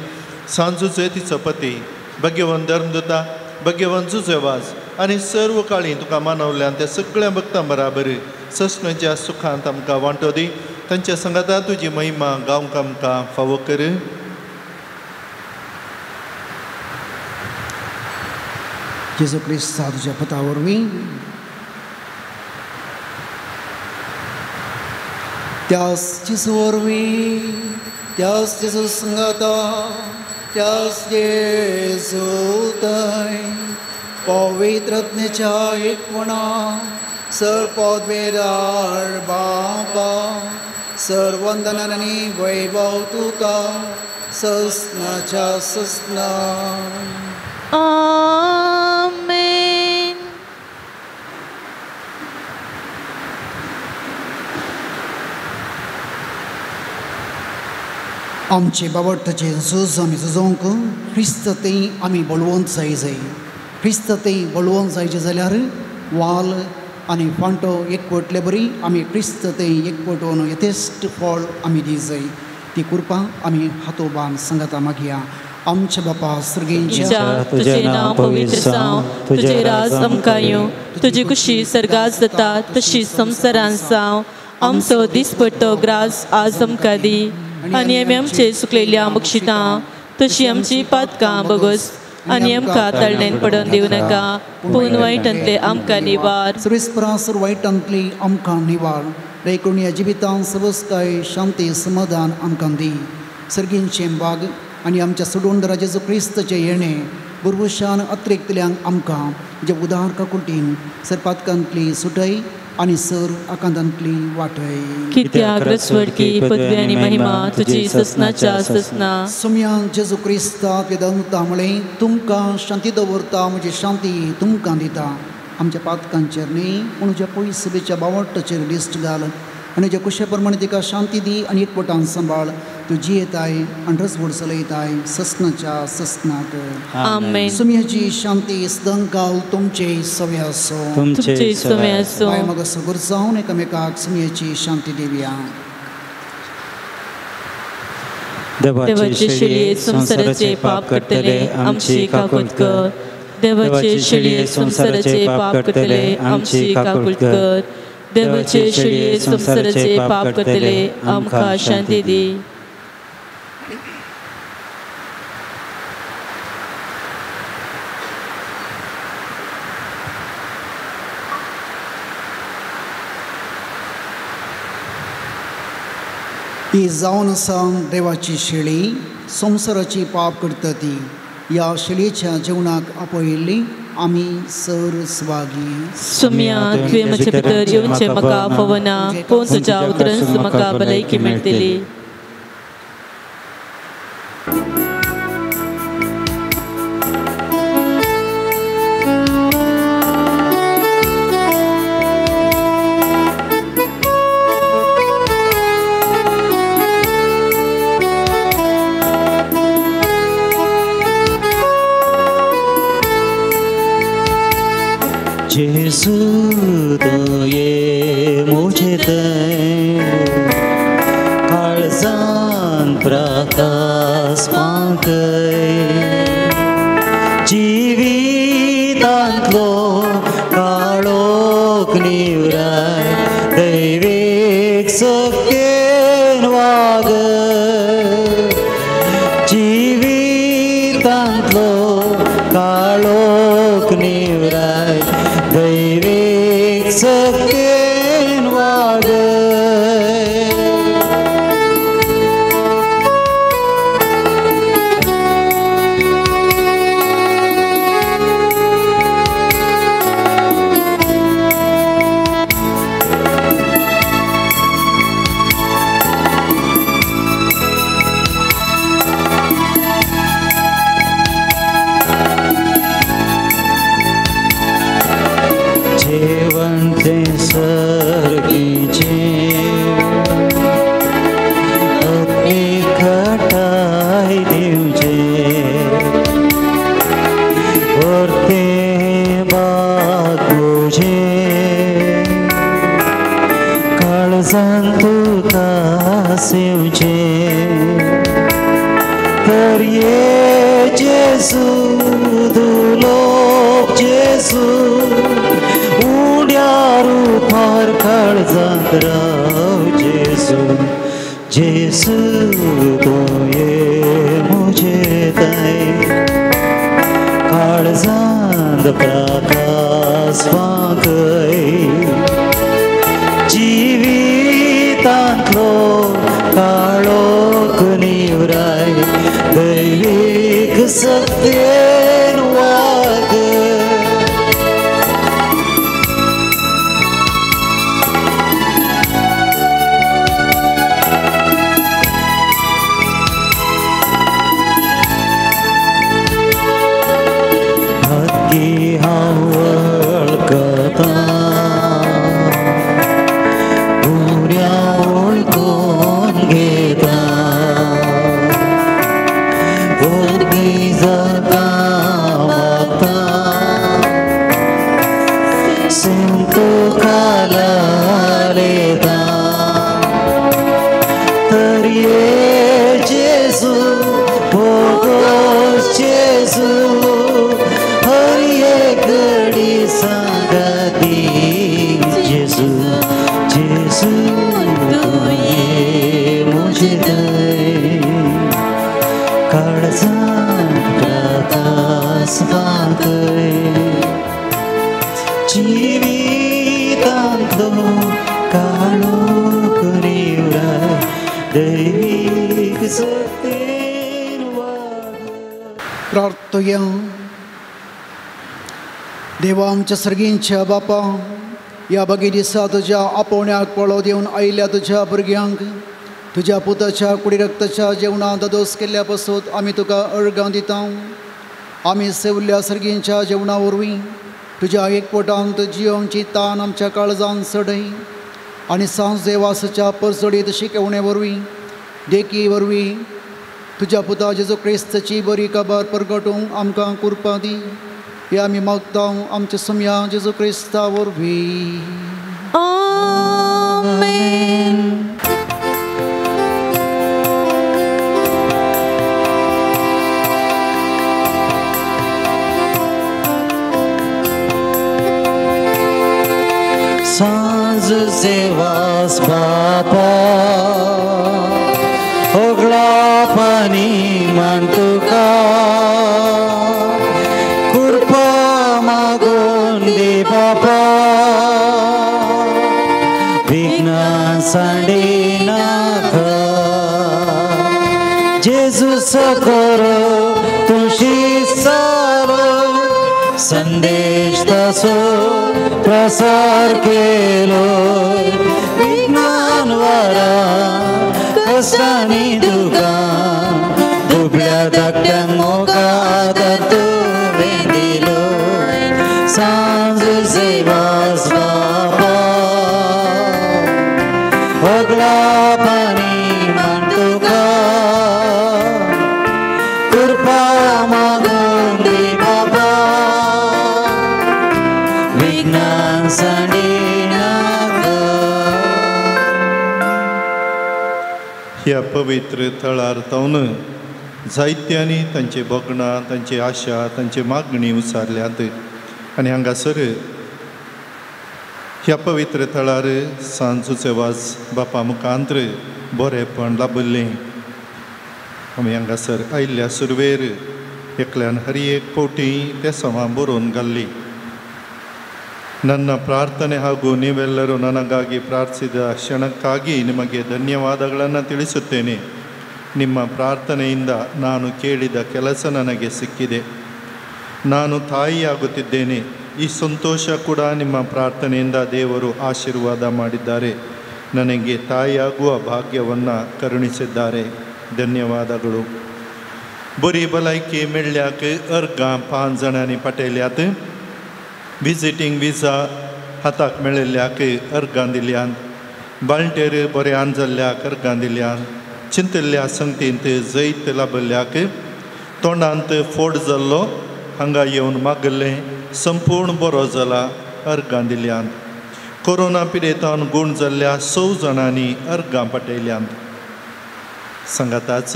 सांजूचे तिचो पती भाग्यवंत धर्मदूता भाग्यवंत जुजेवाज आनी सर्व काळी तुका मानवल्यान त्या सगळ्या भक्तां बराबर ससनाच्या सुखांत आमकां वांटो दी. तांच्या संगाता तुजी महिमा गावंक आमकां फावो कर. जेजू क्रिस्ता तुज्या पता वरवीं त्याच जेजू वरवीं त्याच जेजू संगाता त्याच जेजू थंय पवित्र आत्म्याच्या एकपणा सर पदवेदार बाबा सर वंदनान आनी वैभव तुका ससनाच्या ससना. आमेन. आमचे बाबडताचे झूज आमी झुजोवंक क्रिस्त तें आमी बळवंत जाय जाय. क्रिस्त तें बळवंत जायचें जाल्यार वाल आनी फांटो एकवटले बरी आमी क्रिस्त तें एकवटोवन यथेश्ट फळ आमी दी जाय. ती कृपा आमी हातोबान सांगाता मागया. आमच्या बापा सर्गेंच्या, तुजें नांव पवित्र जावं, तुजें राज आमकां येवं, तुजी खुशी सर्गात जाता तशी संवसारांत जावं. आमचो दिसपट्टो ग्रास आज आमकां दी आनी आमी आमचे सुकलेल्या बक्षितां तशी आमची पातकां बगस आनी आमकां तळणेन पडोवन दिवं नाका, पूण वायटांतले आमकां निवार. सर्वेस्परा वायटांतली आमकां निवार. देखून ह्या जिवितांत सबस्काय शांती समाधान आमकां दी. सर्गींचें बाग आनी आमच्या सोडवणदारा जेजू क्रिस्ताचें येणें बुरबुशान अतिरिक्तल्यांक आमकां जे उदार काकुटीन सरपातकांतली सुटय आनी सर आकांतांतली वाटय. कित्याक रस्वडकी पदवी आनी महिमा तुजी ससनाच्या ससना. सोम्यान जेजू क्रिस्ता वेदांता म्हळें, तुमकां शांती दवरता, म्हजी शांती तुमकां दिता. आमच्या पातकांचेर न्ही पूण तुज्या पयसुबेच्या बावटाचेर दिश्ट घाल आनी ज्या कुशे प्रमाणे तिका शांती दी आनी एकवटान सांबाळ. तूं जियेताय आनी रसवड चलयताय ससनाच्या ससनाक. आमेन. सुम्याची शांती सदांकाल तुमचे सवे आसो. तुमचे सवे आसो. बाय म्हाका सगूर जावन एकामेकाक सुम्याची शांती दिवया. देवाचे शेळये संवसाराचे पाप करतले आमची काकूत कर. देवाचे शेळये संवसाराचे पाप करतले आमची काकूत कर. देवाचे शेळये संवसाराचे पाप करतले आमकां शांती दी. ही जावन आसा देवाची शेळी संवसाराची पाप करता ती. ह्या शेळयेच्या जेवणाक आपयिल्ली आमी सर स्वागी. सुम्या तुवें म्हजे भितर येवचें म्हाका फावना, पूण तुज्या उतरान म्हाका भलायकी मेळटली. जेसू तुवें म्हजे थंय काळजान प्रकाश पांकय जिवितांतलो काळोख निवराय दैवीक सक्तेन वागय. जिवितांतलो काळोख निवराय दैवीक सक्तेन वागय. जेवण तें सर्गीचें अग्निकटाय दिवचें वर्तें बाग म्हजें काळजान तुका सेवचें. तर ये जेजू दुलोक जेजू उड्या रुपार काळजांत राव जेजू. जेजू तुवें म्हजे थंय काळजांत प्रकाश फांकय जिवितांतलो काळोख निवराय दैवीक सक्तेन वागय. हत्ती हांव वळखतां गुण्या वळखून घेता वर्गी जाता मागता सिंतू कालालेता. तर ये जेजू बोगोस जेजू हर एक घडी सांगाती जेजू. जेजू तुवें म्हजे थंय काळजांत प्रकाश फांकय जिवितांतलो काळोख निवराय दैवीक सक्तेन वागय. प्रार्थया. देवा आमच्या सर्गींच्या बापा, ह्या बगी दिसा तुज्या आपोवण्याक पळो दिवन आयिल्ल्या तुज्या भुरग्यांक तुज्या पुताच्या कुडी रक्ताच्या जेवणांत दोस केल्ल्या पासून आमी तुका अर्गां दिता. आमी सेवल्ल्या सर्गींच्या जेवणा वरवीं तुज्या एकवटांत जियोवची तान आमच्या काळजान चडय. आनी सांज देवासाच्या परजडीत शिकवणे वरवीं देखी वरवीं तुज्या पुता जेजू क्रिस्ताची बरी खबर परगटूंक आमकां कृपा दी. हे आमी मागता आमच्या सोम्या जेजू क्रिस्ता वरवीं. आमेन. सांज सेवास बापा होगळा पाणी मान तुका कृपा मागून दे बापा विघ्न सांडे नाका जेजू सकर तुशी सारो संदेश तसो प्रसार केलो विज्ञान वारा कष्टांनी दुकान दुबळ्या धाकट्यांक मोगा आदार तुवें दिलो. सांज सेवास बाबा होगळा पाणी मान तुका कृपा मागून दी बाबा विज्ञान सांडे नाका. ह्या पवित्र थळार तावन जायत्यांनी तांची भोगणां, तांची आशा, तांची मागणी उचारल्यात आनी हांगासर ह्या पवित्र थळार सांजूचे वाज बापा मुखांत्र बरेपण लाभिल्लें. आमी हांगासर आयिल्ल्या सुरवेर एकल्यान हर एक फावटी ते समा बरोवन घाल्ली. ನನ್ನ ಪ್ರಾರ್ಥನೆ ಹಾಗೂ ನೀವೆಲ್ಲರೂ ನನಗಾಗಿ ಪ್ರಾರ್ಥಿಸಿದ ಕ್ಷಣಕ್ಕಾಗಿ ನಿಮಗೆ ಧನ್ಯವಾದಗಳನ್ನು ತಿಳಿಸುತ್ತೇನೆ. ನಿಮ್ಮ ಪ್ರಾರ್ಥನೆಯಿಂದ ನಾನು ಕೇಳಿದ ಕೆಲಸ ನನಗೆ ಸಿಕ್ಕಿದೆ. ನಾನು ತಾಯಿಯಾಗುತ್ತಿದ್ದೇನೆ. ಈ ಸಂತೋಷ ಕೂಡ ನಿಮ್ಮ ಪ್ರಾರ್ಥನೆಯಿಂದ ದೇವರು ಆಶೀರ್ವಾದ ಮಾಡಿದ್ದಾರೆ. ನನಗೆ ತಾಯಿಯಾಗುವ ಭಾಗ್ಯವನ್ನು ಕರುಣಿಸಿದ್ದಾರೆ. ಧನ್ಯವಾದಗಳು. ಬರಿ ಬಲಾಯ್ಕೆ मेळ्ळ्याक अर्गां 5 जाणांनी पाठयल्यात. विजिटींग विजा हाताक मेळिल्ल्याक अर्गां दिल्यान, बाळंटेर बऱ्यान जाल्ल्याक अर्गां दिल्यान, चिंतिल्ल्या संगतींत जैत लाभिल्ल्याक, तोंडांत फोड जाल्लो हांगा येवन मागिल्लें संपूर्ण बरो जाला अर्गां दिल्यान, कोरोना पिडेतान गूण जाल्ल्या 6 जाणांनी अर्गां पाठयल्यान. सांगाताच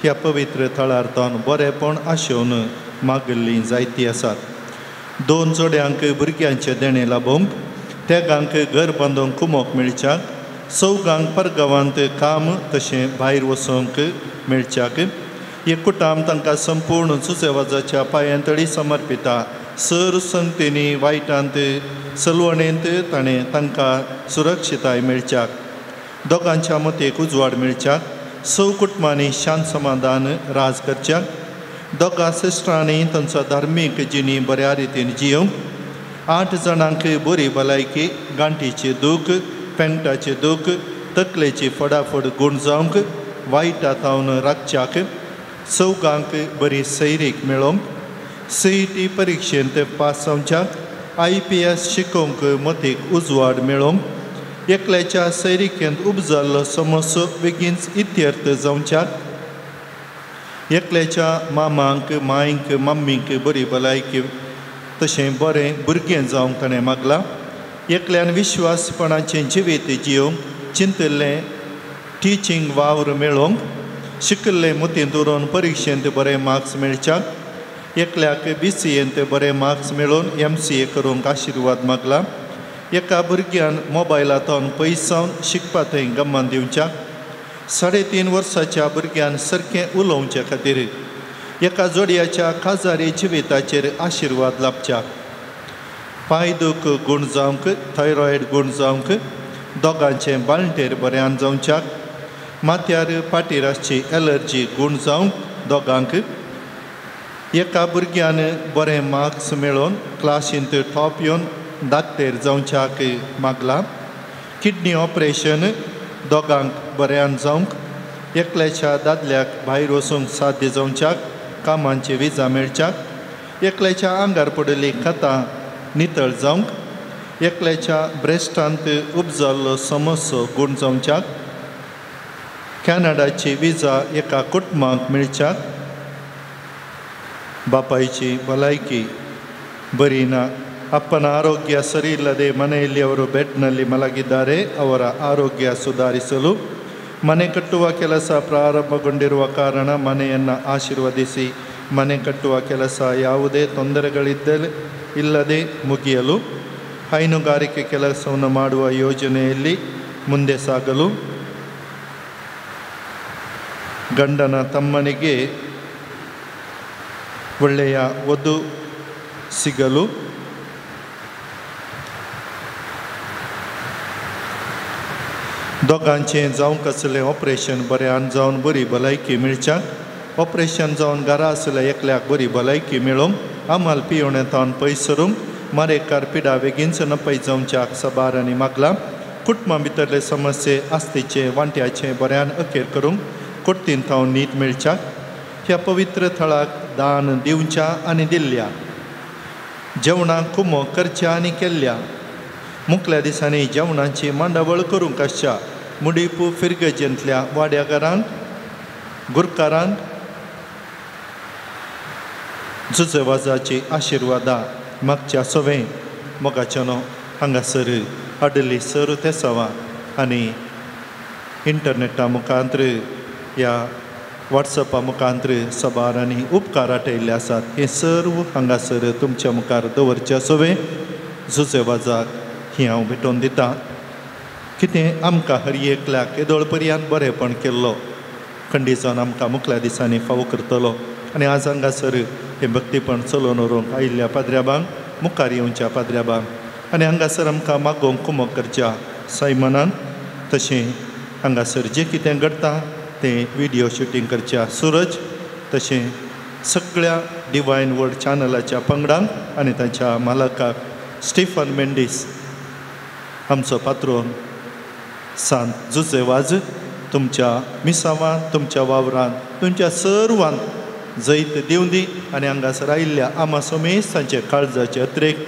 ह्या पवित्र थळार तावन बरेपण आशेवन मागिल्लीं जायतीं आसात. 2 जोड्यांक भुरग्यांचें देणें लाभोवंक, तेगांक घर बांदूंक कुमोक मेळच्याक, 4 परगांवांत काम तशें भायर वचूंक मेळच्याक, एक कुटाम तांकां संपूर्ण सुसेवाजाच्या पांयांतळी समर्पिता. सर संगतींनी वायटांत सलवणेंत ताणें तांकां सुरक्षिताय मेळच्याक, दोगांच्या मतेक उजवाड मेळच्याक, 6 कुटुंबांनी शांत समाधान राज करच्याक, दोगां सिस्टरांनी तांचो धार्मीक जिणी बऱ्या रितीन जियोवंक, 8 जाणांक बरी भलायकी, गांठीची दूख, पेंटाची दूख, तकलेची फडाफड गूण जावंक, वायटा तावन राखच्याक, 4 बरी सैरीक मेळोवंक, CET परिक्षेंत पास जावच्याक, IPS शिकोवंक मतीक उजवाड मेळोवंक, एकल्याच्या सैरिकेंत उपजाल्लो समस्यो बेगीनच इत्यर्थ जावच्याक, एकल्याच्या मामांक, मांयक, मम्मीक बरी भलायकी तशें बरें भुरगें जावंक ताणें मागलां. एकल्यान विश्वासपणाचें जिवीत जियोवंक चिंतिल्लें टिचींग वावर मेळोवंक, शिकिल्लें मतींत उरोवन परिक्षेंत बरे मार्क्स मेळच्याक, एकल्याक BCAंत बरे मार्क्स मेळोवन MCA करूंक आशिर्वाद मागला. एका भुरग्यान मोबायलांतल्यान पयस जावन शिकपा थंय गमन दिवच्याक, 3.5 वर्साच्या भुरग्यान सारकें उलोवचे खातीर, एका जोडयाच्या काजारी जिविताचेर आशिर्वाद लाभच्याक, पांय दूख गूण जावंक, थायरॉयड गूण जावंक, दोगांचें बाळंटेर बऱ्यान जावच्याक, माथ्यार फाटीर आसची एलर्जी गूण जावंक दोगांक, एका भुरग्यान बरें मार्क्स मेळोवन क्लासींत टॉप येवन दाक्तेर जावच्याक मागलां. किडनी ऑपरेशन दोगांक बऱ्यान जावंक, एकल्याच्या दादल्याक भायर वचूंक साध्य जावच्याक, कामांची विजा मेळच्याक, एकल्याच्या आंगार पडिल्ली खतां नितळ जावंक, एकल्याच्या ब्रेस्टांत उपजाल्लो समस्यो गूण जावच्याक कॅनडाची विजा एका कुटुंबाक मेळच्याक ಬಾಪಾಯಿची ಭಲಾಯಿಕಿ ಬರೀ ನಾ ಅಪ್ಪನ ಆರೋಗ್ಯ ಸರಿ ಇಲ್ಲದೆ ಮನೆಯಲ್ಲಿ ಅವರು ಬೆಡ್ನಲ್ಲಿ ಮಲಗಿದ್ದಾರೆ ಅವರ ಆರೋಗ್ಯ ಸುಧಾರಿಸಲು ಮನೆ ಕಟ್ಟುವ ಕೆಲಸ ಪ್ರಾರಂಭಗೊಂಡಿರುವ ಕಾರಣ ಮನೆಯನ್ನು ಆಶೀರ್ವದಿಸಿ ಮನೆ ಕಟ್ಟುವ ಕೆಲಸ ಯಾವುದೇ ತೊಂದರೆಗಳಿದ್ದರೆ ಇಲ್ಲದೆ ಮುಗಿಯಲು ಹೈನುಗಾರಿಕೆ ಕೆಲಸವನ್ನು ಮಾಡುವ ಯೋಜನೆಯಲ್ಲಿ ಮುಂದೆ ಸಾಗಲು ಗಂಡನ ತಮ್ಮನಿಗೆ ಒಳ್ಳೆಯ ವಧು ಸಿಗಲು दोगांचें जावंक आसलें ऑपरेशन बऱ्यान जावन बरी भलायकी मेळच्याक ऑपरेशन जावन घरा आसल्या एकल्याक बरी भलायकी मेळोवंक आमाल पियोणे तावन पयस सरूंक मारेकार पिडा बेगीनच नपय जावच्याक सबार आनी मागलां कुटुंबा भितरले समस्ये आस्तेचें वांट्याचें बऱ्यान अखेर करूंक कोर्तीन थावन नीत मेळच्याक ह्या पवित्र थळाक दान दिवच्या आनी दिल्ल्या जेवणाक कुमो करच्या आनी केल्ल्या मुखल्या दिसांनी जेवणाची मांडावळ करूंक आसच्या मुडीपू फिरगजेंतल्या वाड्याघरांक गुरकारांक जुजवाजाची आशिर्वादा मागच्या सवें मोगाच्यानो हांगासर आडली सर तेसावा आनी इंटरनेटा मुखांत्र ह्या वॉट्सॅपा मुखांत्र सबार आनी उपकार आटयल्ले आसात हे सर्व हांगासर तुमच्या मुखार दवरच्या सवें जुजेवाजाक ही हांव भेटोवन दितां. कितें आमकां हर एकल्याक येदोळ पर्यंत बरेंपण केल्लो खंडीत जावन आमकां मुखल्या दिसांनी फावो करतलो आनी आज हांगासर हें भक्तीपण चलोवन व्हरूंक आयिल्ल्या पाद्र्याबांक मुखार येवच्या पाद्र्याबांक आनी हांगासर आमकां मागोवंक कुमक करच्या सायमनान तशें हांगासर जें कितें घडटा तें विडियो शुटींग करच्या सुरज तशें सगळ्या डिवायन वर्ड चॅनलाच्या पंगडांक आनी तांच्या मालकाक स्टीफन मेंडीस आमचो पात्रोन सांत जुजे वाज तुमच्या मिसावान तुमच्या वावरान तुमच्या सर्वान जैत दिवन दी आनी हांगासर आयिल्ल्या आमा समेस्त तांचे काळजाचे अत्रेक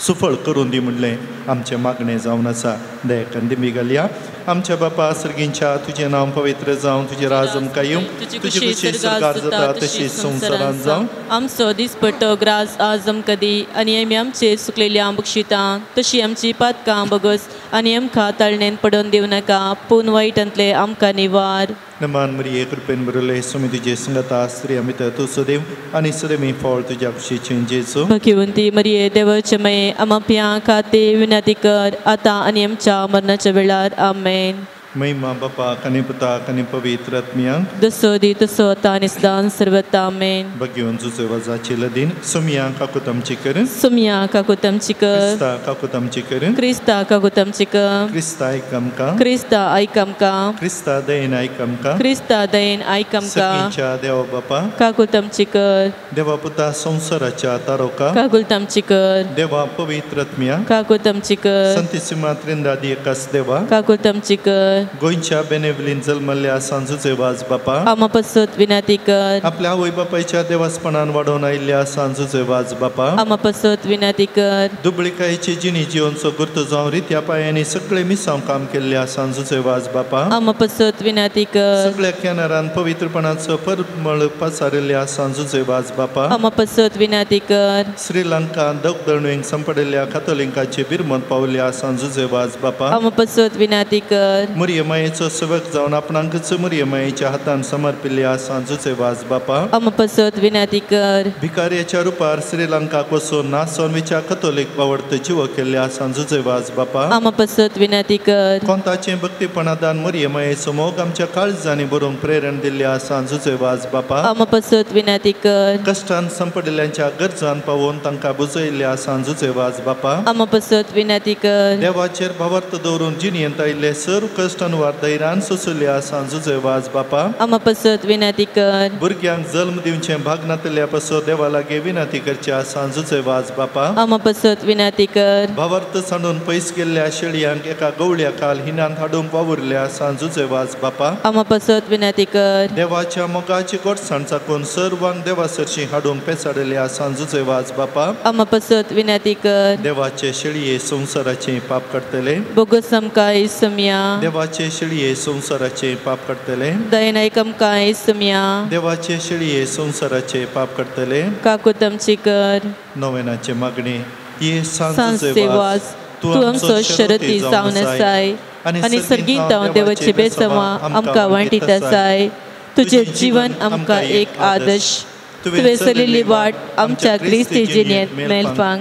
सुफळ करून दी म्हणलें आमचें मागणें जावन आसा. दयाकन दिमी घालया. आमच्या बापा सर्गींच्या तुजें नांव पवित्र जावं, तुजें राज आमकां येवं, तुजी खुशी स्वर्गार जाता तशी संवसारांत जावं. आमचो दिसपट्टो ग्रास आज आमकां दी आनी आमी आमचे सुकलेल्या बक्षितां तशी आमची पातकां बगस आनी आमकां ताळणेन पडोवन दिवं नाका पूण वायटांतले आमकां निवार. नमान मरिये कृपेन भरिल्ले स्वामी तुजे संगता स्त्री अमित तूं सदैव आनी सदैव फळ तुज्या कुशीचें जेजू. भगिवंती मरिये देवाचे मये आमा पियां खातीर विनंती कर आतां आनी आमच्या मरणाच्या वेळार. आमेन. महिमा बापाक आनी पुताक आनी पवित्र आत्म्याक जसो दी तसो आतां आनी सदां सर्वता. आमेन. भगिवन जुजे वाजाची लदीन सुमिया काकूत आमची कर, सुमिया काकूत आमची कर, क्रिस्ता काकूत आमची कर, क्रिस्ता काकूत आमची कर, क्रिस्ता आयक आमकां, क्रिस्ता आयक आमकां, क्रिस्ता दयेन आयक आमकां, क्रिस्ता दयेन आयक आमकां. सगळींच्या देवा बापा काकूत आमची कर, देवा पुता संवसाराच्या तारोका काकूत आमची कर, देवा पवित्र आत्म्या काकूत आमची कर, संतीसिमा त्रिंदादी एकाच देवा काकूत आमची कर, गोंयच्या बेनेवलीन जल्मल्ल्या सांजुचे वाज बापा आमा पसत विनंती कर, आपल्या आवय बापायच्या देवासपणान वाडोवन आयिल्ल्या सांजुचे वाज बापा आमा पसत विनंती कर, दुबळिकायेची जिणी जिवनचो गुर्त जावन रित्या पांयांनी सगळे मिसांव काम केल्ल्या सांजुचे वाज बापा आमा पसत विनंती कर, सगळ्या कॅनरान पवित्रपणाचो परमळ पसारिल्ल्या सांजुचे वाज बापा आमा पसत विनंती कर, श्रीलंका दगदळणेक संपडिल्ल्या कातोलिंकाचे बिरमत पावल्या सांजुचे वाज बापा आमा पसत विनंती कर, मुरियमायेचो सेवक जावन आपणाकच मुरियमायेच्या हातान समर्पिल्ल्या सांजुचे वाज बापा आमा पसत विनंती कर, भिकार्याच्या रुपार श्रीलंकाक वचून नासोनवीच्या कथोलीक बावडत जीव केल्ल्या सांजुचे वाज बापा आमा पसत विनंती कर, कोंताचें भक्तीपणादान मुरियमायेचो मोग आमच्या काळजांनी बरोवंक प्रेरण दिल्ल्या सांजुचे वाज बापा आमा पसत विनंती कर, कश्टान संपडिल्ल्यांच्या गरजान पावोवन तांकां बुजयल्ल्या सांजुचे वाज बापा आमा पसत विनंती कर, देवाचेर भावार्थ दवरून जिणेंत आयिल्ले सर्व कश्ट कश्टांवार धैर्यान सोंसल्या सांजूचे वाज बापा आमा पासत विनंती कर। भुरग्यांक जल्म दिवचें भाग नातल्या पासत देवा लागीं विनंती करच्या सांजूचे वाज बापा आमा पासत विनंती कर। भावार्थ सांडून पयस गेल्ल्या शेळयांक एका गवळ्या काल हिनांत हाडूंक वावुरल्या सांजूचे वाज बापा आमा पासत विनंती कर। देवाच्या मोगाची गोडसाण चाकून सर्वांक देवा सरशी हाडूंक पेचाडल्या सांजूचे वाज बापा आमा पासत विनंती कर। देवाचे शेळये संवसाराचे पाप काडटले बोगस आमकां इसुमया देवाचे शेळये संवसाराचे पाप काडटले दयेन आयक आमकां इसुमया देवाचे शेळये संवसाराचे पाप काडटले काकूत आमची कर। नोवेनाचे मागणे ये सांजूचे वाज तूं आमचो शरती जावन आसाय आनी सर्गींत देवाचे बेसमा आमकां वांटीत आसाय। तुजें जीवन आमकां एक आदर्श तुवें चलिल्ली वाट आमच्या क्रिस्ती जिणेंत मेळपाक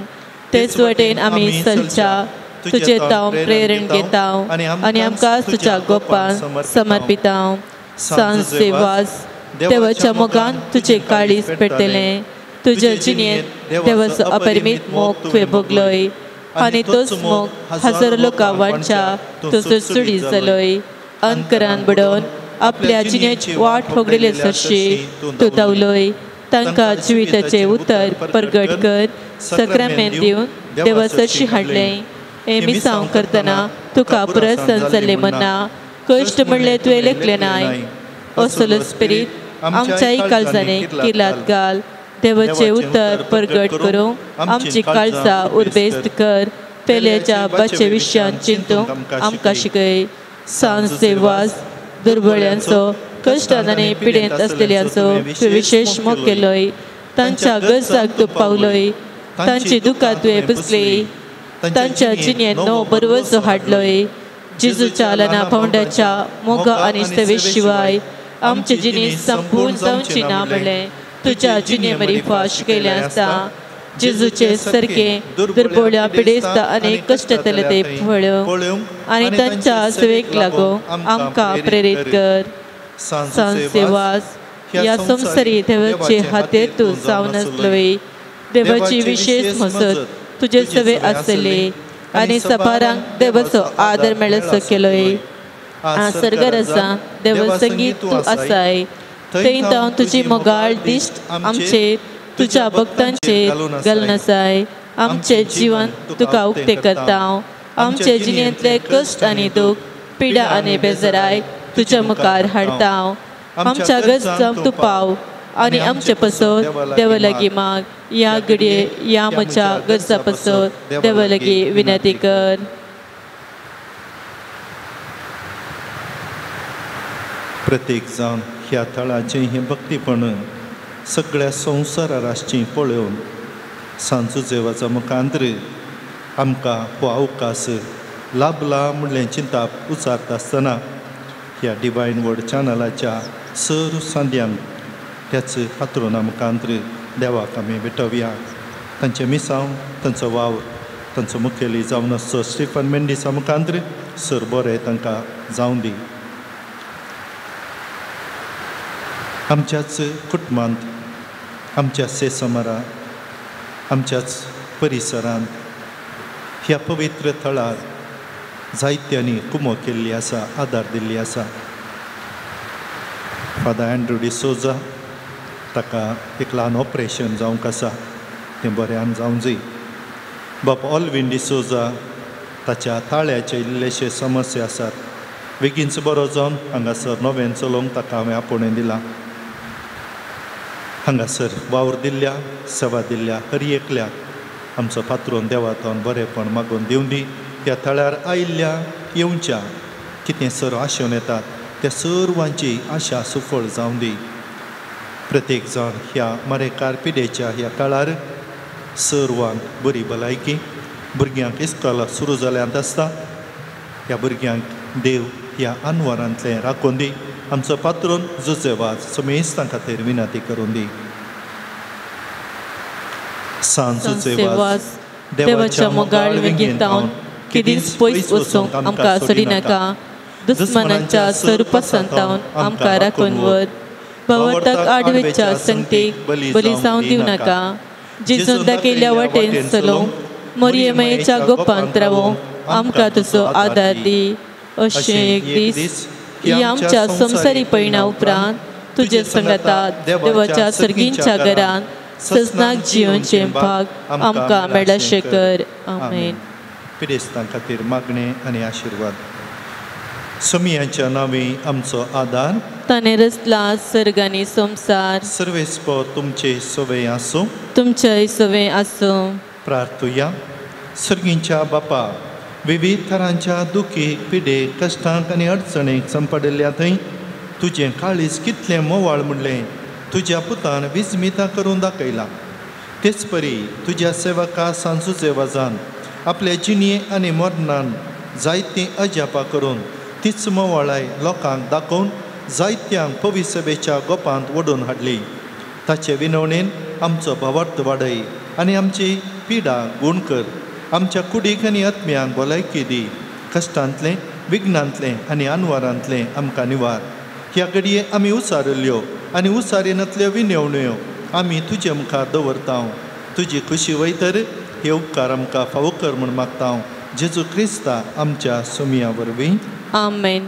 तेच वटेन आमी चलच्या तुजें तांव प्रेरण घेता आनी आमकां तुज्या गोपान समर्पिता। सांजचे वाज देवाच्या मोगान तुजें काळीज पेटलें तुज्या जिणेंत देवाचो अपरिमीत मोग तुवें भोगलोय आनी तोच मोग हजारो लोकां वांटच्या तूं सुडसुडीत जालोय। अंतरान बडोवन आपल्या जिणेची वाट होगडिल्ले सरशी तूं धांवलोय तांकां जिविताचें उतर परगट कर सक्रामेंत दिवन देवा सरशी हाडलें। हें मिसांव करतना तुका प्रसन्न जाल्लें म्हणना कश्ट म्हणलें तुवें लेखलें नाय असलो स्पिरीत आमच्याय काळजांनी किल्लात घाल देवाचें उतर परगट करूंक आमची काळजां उर्बेस्त कर पेल्याच्या बाचे विशयान चिंतूंक आमकां शिकय। सांजचे वाज दुर्बळ्यांचो कश्टान आनी पिडेंत आसलेल्यांचो तुवें विशेश मोग केलोय तांच्या गरजाक तूं पावलोय तांची दुकां तुवें पुसली तांच्या जिणेंत नवो बरवसो हाडलोय। जेजूच्या ल्हाना भावंडाच्या मोगा आनी सेवे शिवाय आमची जिणी संपूर्ण जावची ना म्हणलें तुज्या जिणे मरिफा शिकयलें आसता। जेजूचे सारकें दुर्बोळ्या पिडेस्ता आनी कश्टांतले ते पळोवंक आनी तांच्या सेवेक लागूंक आमकां प्रेरीत कर। सांजचे वाज ह्या संवसारी देवाचे हातेर तूं जावन आसलोय देवाची विशेश मसत तुजे सवे आसले आनी सभारांक देवाचो आदर मेळसो केलोय। सर्गार आसा देवसंगीत तूं आसाय थंय तावन तुजी मोगाळ दिश्ट आमचेर तुज्या भक्तांचेर घालून आसाय। आमचें जीवन तुका उक्तें करता आमचे जिणेंतले कश्ट आनी दूख पिडा आनी बेजाराय तुज्या मुखार हाडता। आमच्या गरजांक तूं पाव आनी आमचे पासत देवा लागीं माग ह्या घडये ह्या म्हज्या गरजां पासत देवा लागीं विनंती कर। प्रत्येक जावन ह्या थळाचें हें भक्तीपण सगळ्या संवसारार आसचें पळोवन सांजू देवाचो मुखांतर आमकां हो अवकाश लाभला म्हणलें चिंताप उचारता आसतना ह्या डिवायन वर्ड चॅनलाच्या सर सांद्यांक त्याच हातरुणा मुखांतर देवाक आमी भेटोवया। तांचें मिसांव तांचो वावर तांचो मुखेली जावन आसचो स्टिफन मेंडीसा मुखांतर सर बरें तांकां जावं दी। आमच्याच कुटुंबांत आमच्या सेसमरा आमच्याच परिसरांत ह्या पवित्र थळार जायत्यांनी कुमो केल्ली आसा आदार दिल्ली आसा। फादर एन्ड्रू डिसोजा ताका एक ल्हान ऑपरेशन जावंक आसा तें बऱ्यान जावंक जाय। बाप ऑलवीन डिसोजा ताच्या ताळ्याचे इल्लेशे समस्या आसात बेगीनच बरो जावन हांगासर नव्यान चलोवंक ताका हांवें आपोवणें दिलां। हांगासर वावर दिल्ल्या सेवा दिल्ल्या हर एकल्याक आमचो पात्रोन देवातून बरेंपण मागून दिवं दी। ह्या थळार आयिल्ल्या येवच्या कितें सर आशेवन येतात त्या सर्वांची आशा सुफळ जावं दी। प्रत्येक जाण ह्या मरेकार पिडेच्या ह्या काळार सर्वांक बरी भलायकी भुरग्यांक इस्कोलां सुरू जाल्यांत आसता ह्या भुरग्यांक देव ह्या अनवरांतलें राखून दी। आमचो पात्रोन जुजेवाज समेस्तां खातीर विनंती करून दी। सांजूचे देवाच्या मोगाळ वेंगेंत केदींच पयस वचूंक आमकां सोडिनाका दुस्मनांच्या स्वरुपासांतावन आमकां राखून व्हर भावार्थाक आडवेच्या संगतीक बली जावन दिवं नाका जेजून दाखयल्ल्या वाटेन चलोवंक मोरये मायेच्या गोपांत रावोंक आमकां तुजो आदार दी। अशें एक दीस ही आमच्या संवसारी पयणा उपरांत तुजे संगाता देवाच्या सर्गींच्या घरांत सजनाक जियोवचें भाग आमकां मेळाशें कर. आमेन. पिडेस्तां खातीर मागणें आनी आशिर्वाद. सोमियांच्या नांवी आमचो आदार. ताणें रचला सर्ग आनी संवसार. सर्वेस्पर तुमचे सवे आसूं. तुमचेय सवे आसूं. प्रार्थुया. सर्गींच्या बापा, विविध थरांच्या दुखीक, पिडेक, कश्टांक आनी अडचणेक संपडिल्ल्या थंय तुजें काळीज कितलें मोवाळ म्हणलें तुज्या पुतान विस्मिता करून दाखयलां. तेच परी तुज्या सेवका सांजुजे वाजान आपल्या जिणये आनी मरणान जायतीं अजापां करून तीच मोवाळाय लोकांक दाखोवन जायत्यांक पविसभेच्या गोपांत ओडून हाडली. ताचे विनवणेन आमचो भावार्थ वाडय आनी आमची पिडा गूण कर. आमच्या कुडीक आनी आत्म्यांक भलायकी दी. कश्टांतलें, विघ्नांतलें आनी अनवारांतलें आमकां निवार. ह्या घडये आमी उसारिल्ल्यो आनी उसारिनातल्यो विनवण्यो आमी तुजे मुखार दवरता. तुजी खुशी वयतर हे उपकार आमकां फावो कर म्हूण मागता. जेजू क्रिस्ता आमच्या सोमिया वरवीं. आमेन.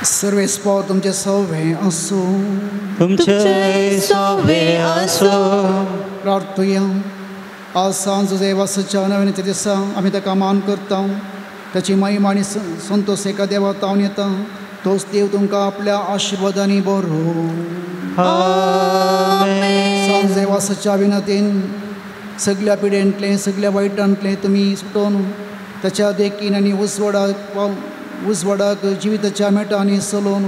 सर्वेस्पर तुमचे सवे आसूं. तुमचे सवे आसूं. प्रार्थुया. आज सांज देवाच्या नव्याच्या दिसा आमी ताका मान करता. ताची महिमा आनी संतोष एका देवा तावन येता. तोच देव तुमकां आपल्या आशिर्वादांनी बरो. सांज देवाच्या विनंतीन सगल्या पिडेंतलें, सगल्या वायटांतलें तुमी सुटोवन ताच्या देखीन आनी उजवाडाक जिविताच्या मेटांनी चलोवन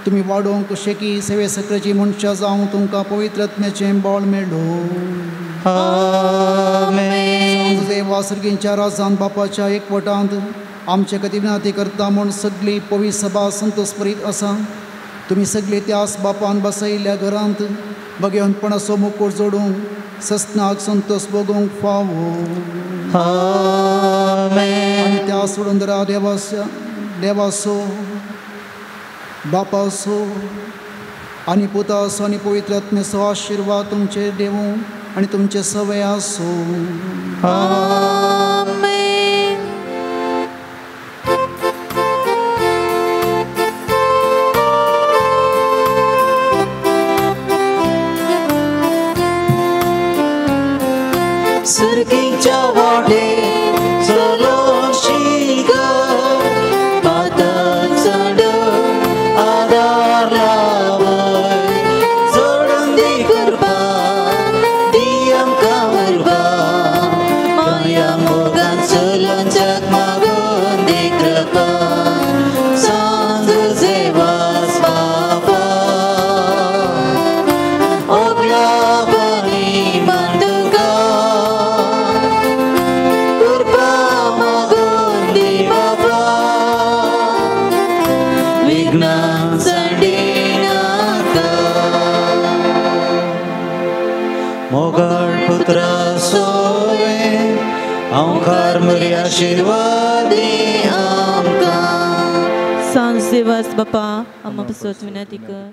तुमी वाडोवंक शेकी सेवे सकळची मनशां जावं तुमकां पवित्र आत्म्याचें बळ मेळो. देवा सर्गींच्या राजान बापाच्या एकवटांत आमचे खातीर विनंती करता म्हूण सगळी पवित्र सभा संतोषभरीत आसा. तुमी सगळे त्यास बापान बसयल्ल्या घरांत भगवंतपणाचो मुकूट जोडूंक सस्नाक संतोष भोगूंक फावो. आनी त्या सोडून दरा देवासो बापासो आनी पुतासो आनी पवित्र आत्म्याचो आशिर्वाद तुमचेर देवूं आनी तुमचे सवय आसूं. सुर्गीच्या वाटे चलोवंक शिकय, पातक सोडून आदार लावय, जोडून दी कृपा, दी आमकां उर्बा, माया मोगान चलोवन जग मागून दी कृपा, सांज देवास बापा, ओगला बरी मानतुका. मोगाळ पुत्रा सोवे अंकार मरी आशिर्वादी आमकां. सांज देवास बापा आम्हा पासत विनंती कर.